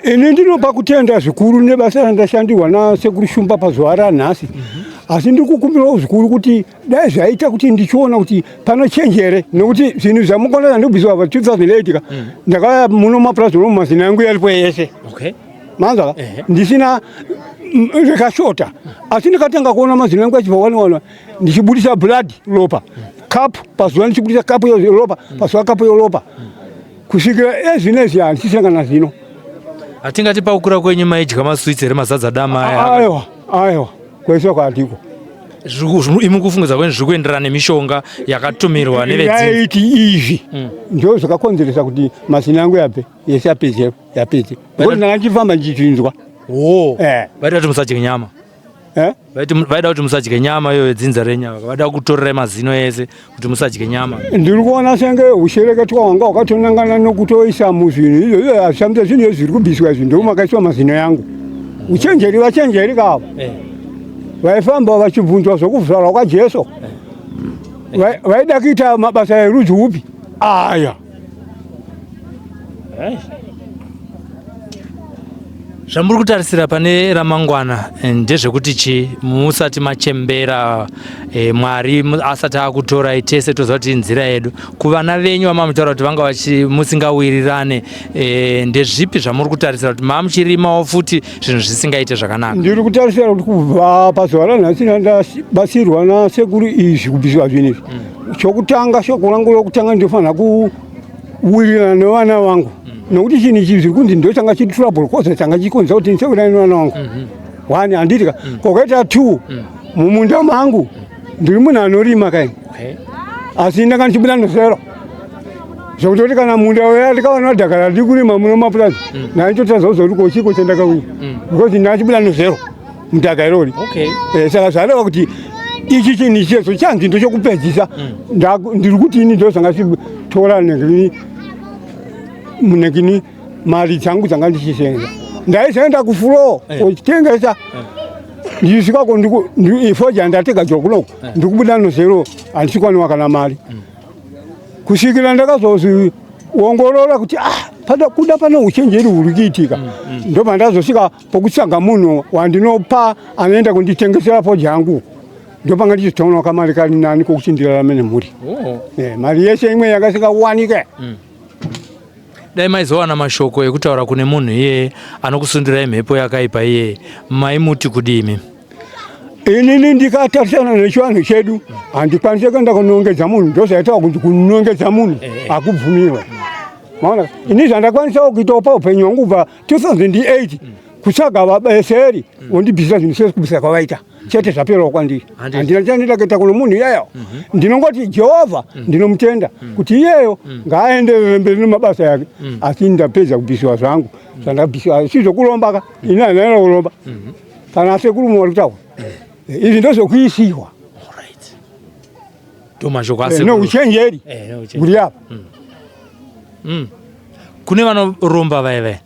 Ini ndinopa kutenda zvikuru nebasa randashandirwa nasekuru Shumba pazuva ranhasi. Asi ndiri kukumbirawo zvikuru kuti dai zvaita kuti ndichiona kuti pano chenjere, nekuti zvinhu zvamukona zvandibviswa pa 2008 ka, ndakauya muno mapurazi uno mazina yangu yaripo yese. Manzwa ndisina rekashota, asi ndikatanga kuona mazina yangu achibva waniwana ndichibudisa blood ropa kapu pazuva, ndichibudisa kapu yeropa pazuva, kapu yeropa kusvikira ezvinezvi handisisina kana zino. Hatingati pakukura kwenyu maidya masweets here, mazadza dama aya? Aiwa, aiwa, kwese kwandiko. Imi kufungidza kwenyu zviri kuenderana nemishonga yakatumirwa nevedzinza? Yaiti izvi ndo zvakakonzeresa kuti mazino angu yabve yese yapedze yapedze, because ndanga ndichifamba ndichizvinzwa. Vaida kuti musadye nyama? Eh? Vaida kuti musadye nyama iyoyo yedzinza renyu ava, vaida kutorerai mazino ese kuti musadye nyama. Ndiri kuona senge ushereketwa hwanga hwakatonangana nokutoisa muzvinhu izvo hazvishamisa zvinhu izvi zviri kubviswa izvi ndo makaiswa mazino yangu. Uchenjeri vachenjeri kavo vaifamba vachibvunzwa zvokuzvarwa kwaJesu, vaida kuita mabasa erudzi upi aya? Zvamuri kutarisira pane ramangwana ndezvekuti chi musati machembera, Mwari asati akutorai tese toziva kuti inzira yedu kuvana venyu vamamutaura kuti vanga musingawirirane, ndezvipi zvamuri kutarisira kuti mamuchirimawo futi zvinhu zvisingaite zvakanaka? Ndiri kutarisira kuti kubva pazuva ranhasi randabatsirwa nasekuru izvi kubviswa zvinhu izvi, chokutanga, shoko rangu rokutanga, ndinofanira kuwirirana nevana vangu, nokuti chinhu ichi zviri kunzi ndo changa chiri trouble cause changa chikonzera kuti ndisewirirane nevana vangu. One, handiti ka? Kokaita two, mumunda mangu ndiri munhu anorima kaini, asi ndanga ndichibuda nezero zvekutoti kana munda uya ndikawana dhaka randiri kurima muno mapurazi, ndaitotadza kuzoti kochiko chandakauya, because ndachibuda nezero mudhaka irori. Saka zvareva kuti ichi chinhu cheso chanzi ndochokupedzisa. Ndiri kuti ini ndo zvanga chitora nekini munekini mari dzangu dzanga ndichisenza, ndaizoenda kufuro kuchitengesa, ndichisvikako ifoja ndatega jokunoku ndikubuda nozero, handichikwaniwa kana mari, kusvikira ndakazoziongorora kuti ah, pada kuda pane uchenjeri huri kuitika. Ndobva ndazosvika pokutsvaga munhu wandinopa anoenda kunditengesera fodya yangu, ndopanga ndichitoona kamari kari nani kokuti ndirarame nemhuri. Mari yese imwe yanga isingawanike. Dai maizowana mashoko ekutaura kune munhu iyeye anokusundirai mhepo yakaipa iyeye, maimuti kudimi? Inini ndikatarisana nechivanhu chedu handikwanisi kuenda kunongedza munhu, ndozvaitawa kunzi kunongedza munhu hakubvumirwe. Maona, ini zvandakwanisawo kuitawo paupenyu hwangu kubva 2008 kutsvaga vabeseri vondibvisira zvinhu sese kubvisa kwavaita chete, zvaperawo kwandiri, handina chandida kuita kuno munhu iyeyo. Ndinongoti Jehovha ndinomutenda kuti iyeyo ngaaenderere mberi nemabasa yake, asi ndapedza kubvisiwa zvangu zvandabvisiwa sizvokuromba ka, ini handina kuromba kana sekuru mwari kutaura izvi ndozvokuisiwa. Ndomashoko Neuchenjeri huri apa. Kune vanoromba vaive,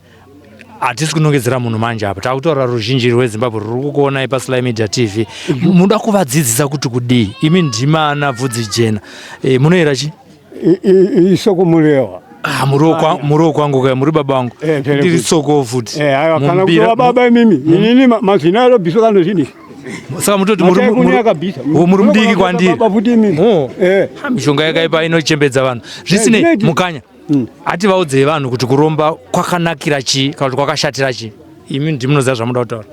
hatisi kunongedzera munhu manje apa, takutaura ruzhinji rweZimbabwe ruri kukuonai paSly Media TV. Munoda kuvadzidzisa kuti kudii? Imi ndimana bvudzi jena, munoera chi? Isoko murewa. Ah, muri wokwangu ka, muri baba vangu. Ndiri tsoko futi. Aiwa, kana kutova baba imimi, inini mazina arobviswa kana zvini. Saka mutoti muri mudiki kwandiri. Baba futi imimi. Ha, mishonga yakaipa inochembedza vanhu zvisinei. Mukanya. Hativaudzei vanhu kuti kuromba kwakanakira chii kana kuti kwakashatira chii. Imi ndimunoziva zvamuda kutaura.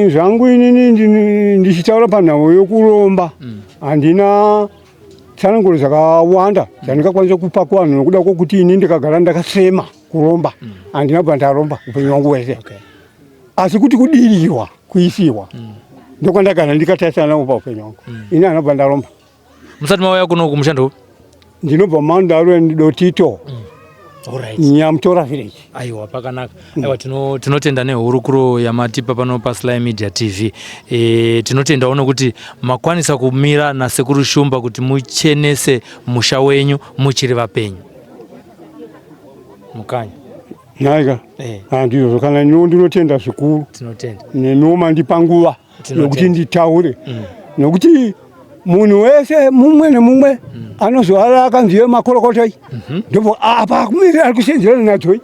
Zvangu inini ndichitaura panhau yokuromba handina tsananguro dzakawanda dzandingakwanisa kupa kuvanhu nokuda kwokuti ini ndikagara ndakasema kuromba handina kubva ndaromba upenyu hwangu hwese asi kuti kudirirwa kuisiwa ndokwandagara ndikatarisana nako paupenyu hwangu ini handina kubva ndaromba. Musati mauya kuno kumushando upi? Ndinobva Mandaru Dotito. Alright. Nyamutora village. Aiwa pakanaka. Aiwa tinotenda nehurukuro yamatipa pano paSly Media TV. E, tinotendawo nokuti makwanisa kumira naSekuru Shumba kuti muchenese musha wenyu muchiri vapenyu. Mukanya. Nhaika. Eh. Ah, ndizvo kana iniwo ndinotenda zvikuru. Tinotenda. Nemiwo mandipa nguva yokuti nditaure. Nokuti munhu wese mumwe nemumwe anozoara akanzi ye makorokotoi. Ndobva apa akumire ari kusenzerana nadzoi.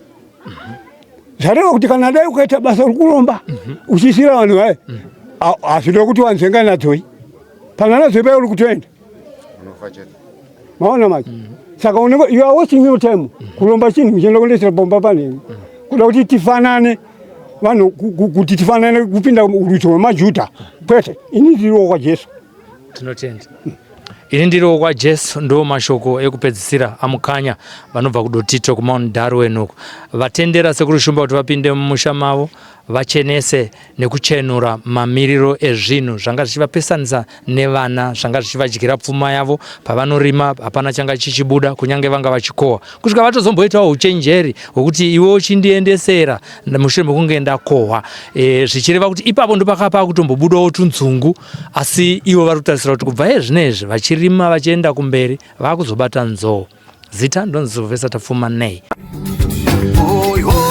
Zvareva kuti kana dai ukaita basa rekuromba uchisiira vanhu vaye hazvida kuti wanzenga nadzoi. Pana nadzoi paye uri kutoenda. Maona manje. Saka unenge you are wasting your time kuromba chinhu uchienda kundoisira pomba panhengo. Kuda kuti tifanane vanhu kuti tifanane kupinda rudzi rwemaJudha. Kwete, ini ndiriwo kwaJesu. Tinotenda. Ini ndiriwo kwaJesu ndo mashoko ekupedzisira aMukanya vanobva kuDotito kuMount Darwin uko. Vatendera Sekuru Shumba kuti vapinde mumusha mavo vachenese nekuchenura mamiriro ezvinhu zvanga zvichivapesanisa nevana zvanga zvichivadyira pfuma yavo pavanorima hapana changa chichibuda kunyange vanga vachikohwa kusvika vatozomboitawo uchenjeri hwekuti iwe uchindiendesera mushure mekunge ndakohwa e, zvichireva kuti ipapo ndopakapa kutombobudawo tunzungu asi ivo vari kutarisira kuti kubva ezvinezvi vachirima vachienda kumberi vakuzobata nzou zita ndonzi Sylvester Tapfuma nei. Oi, oi.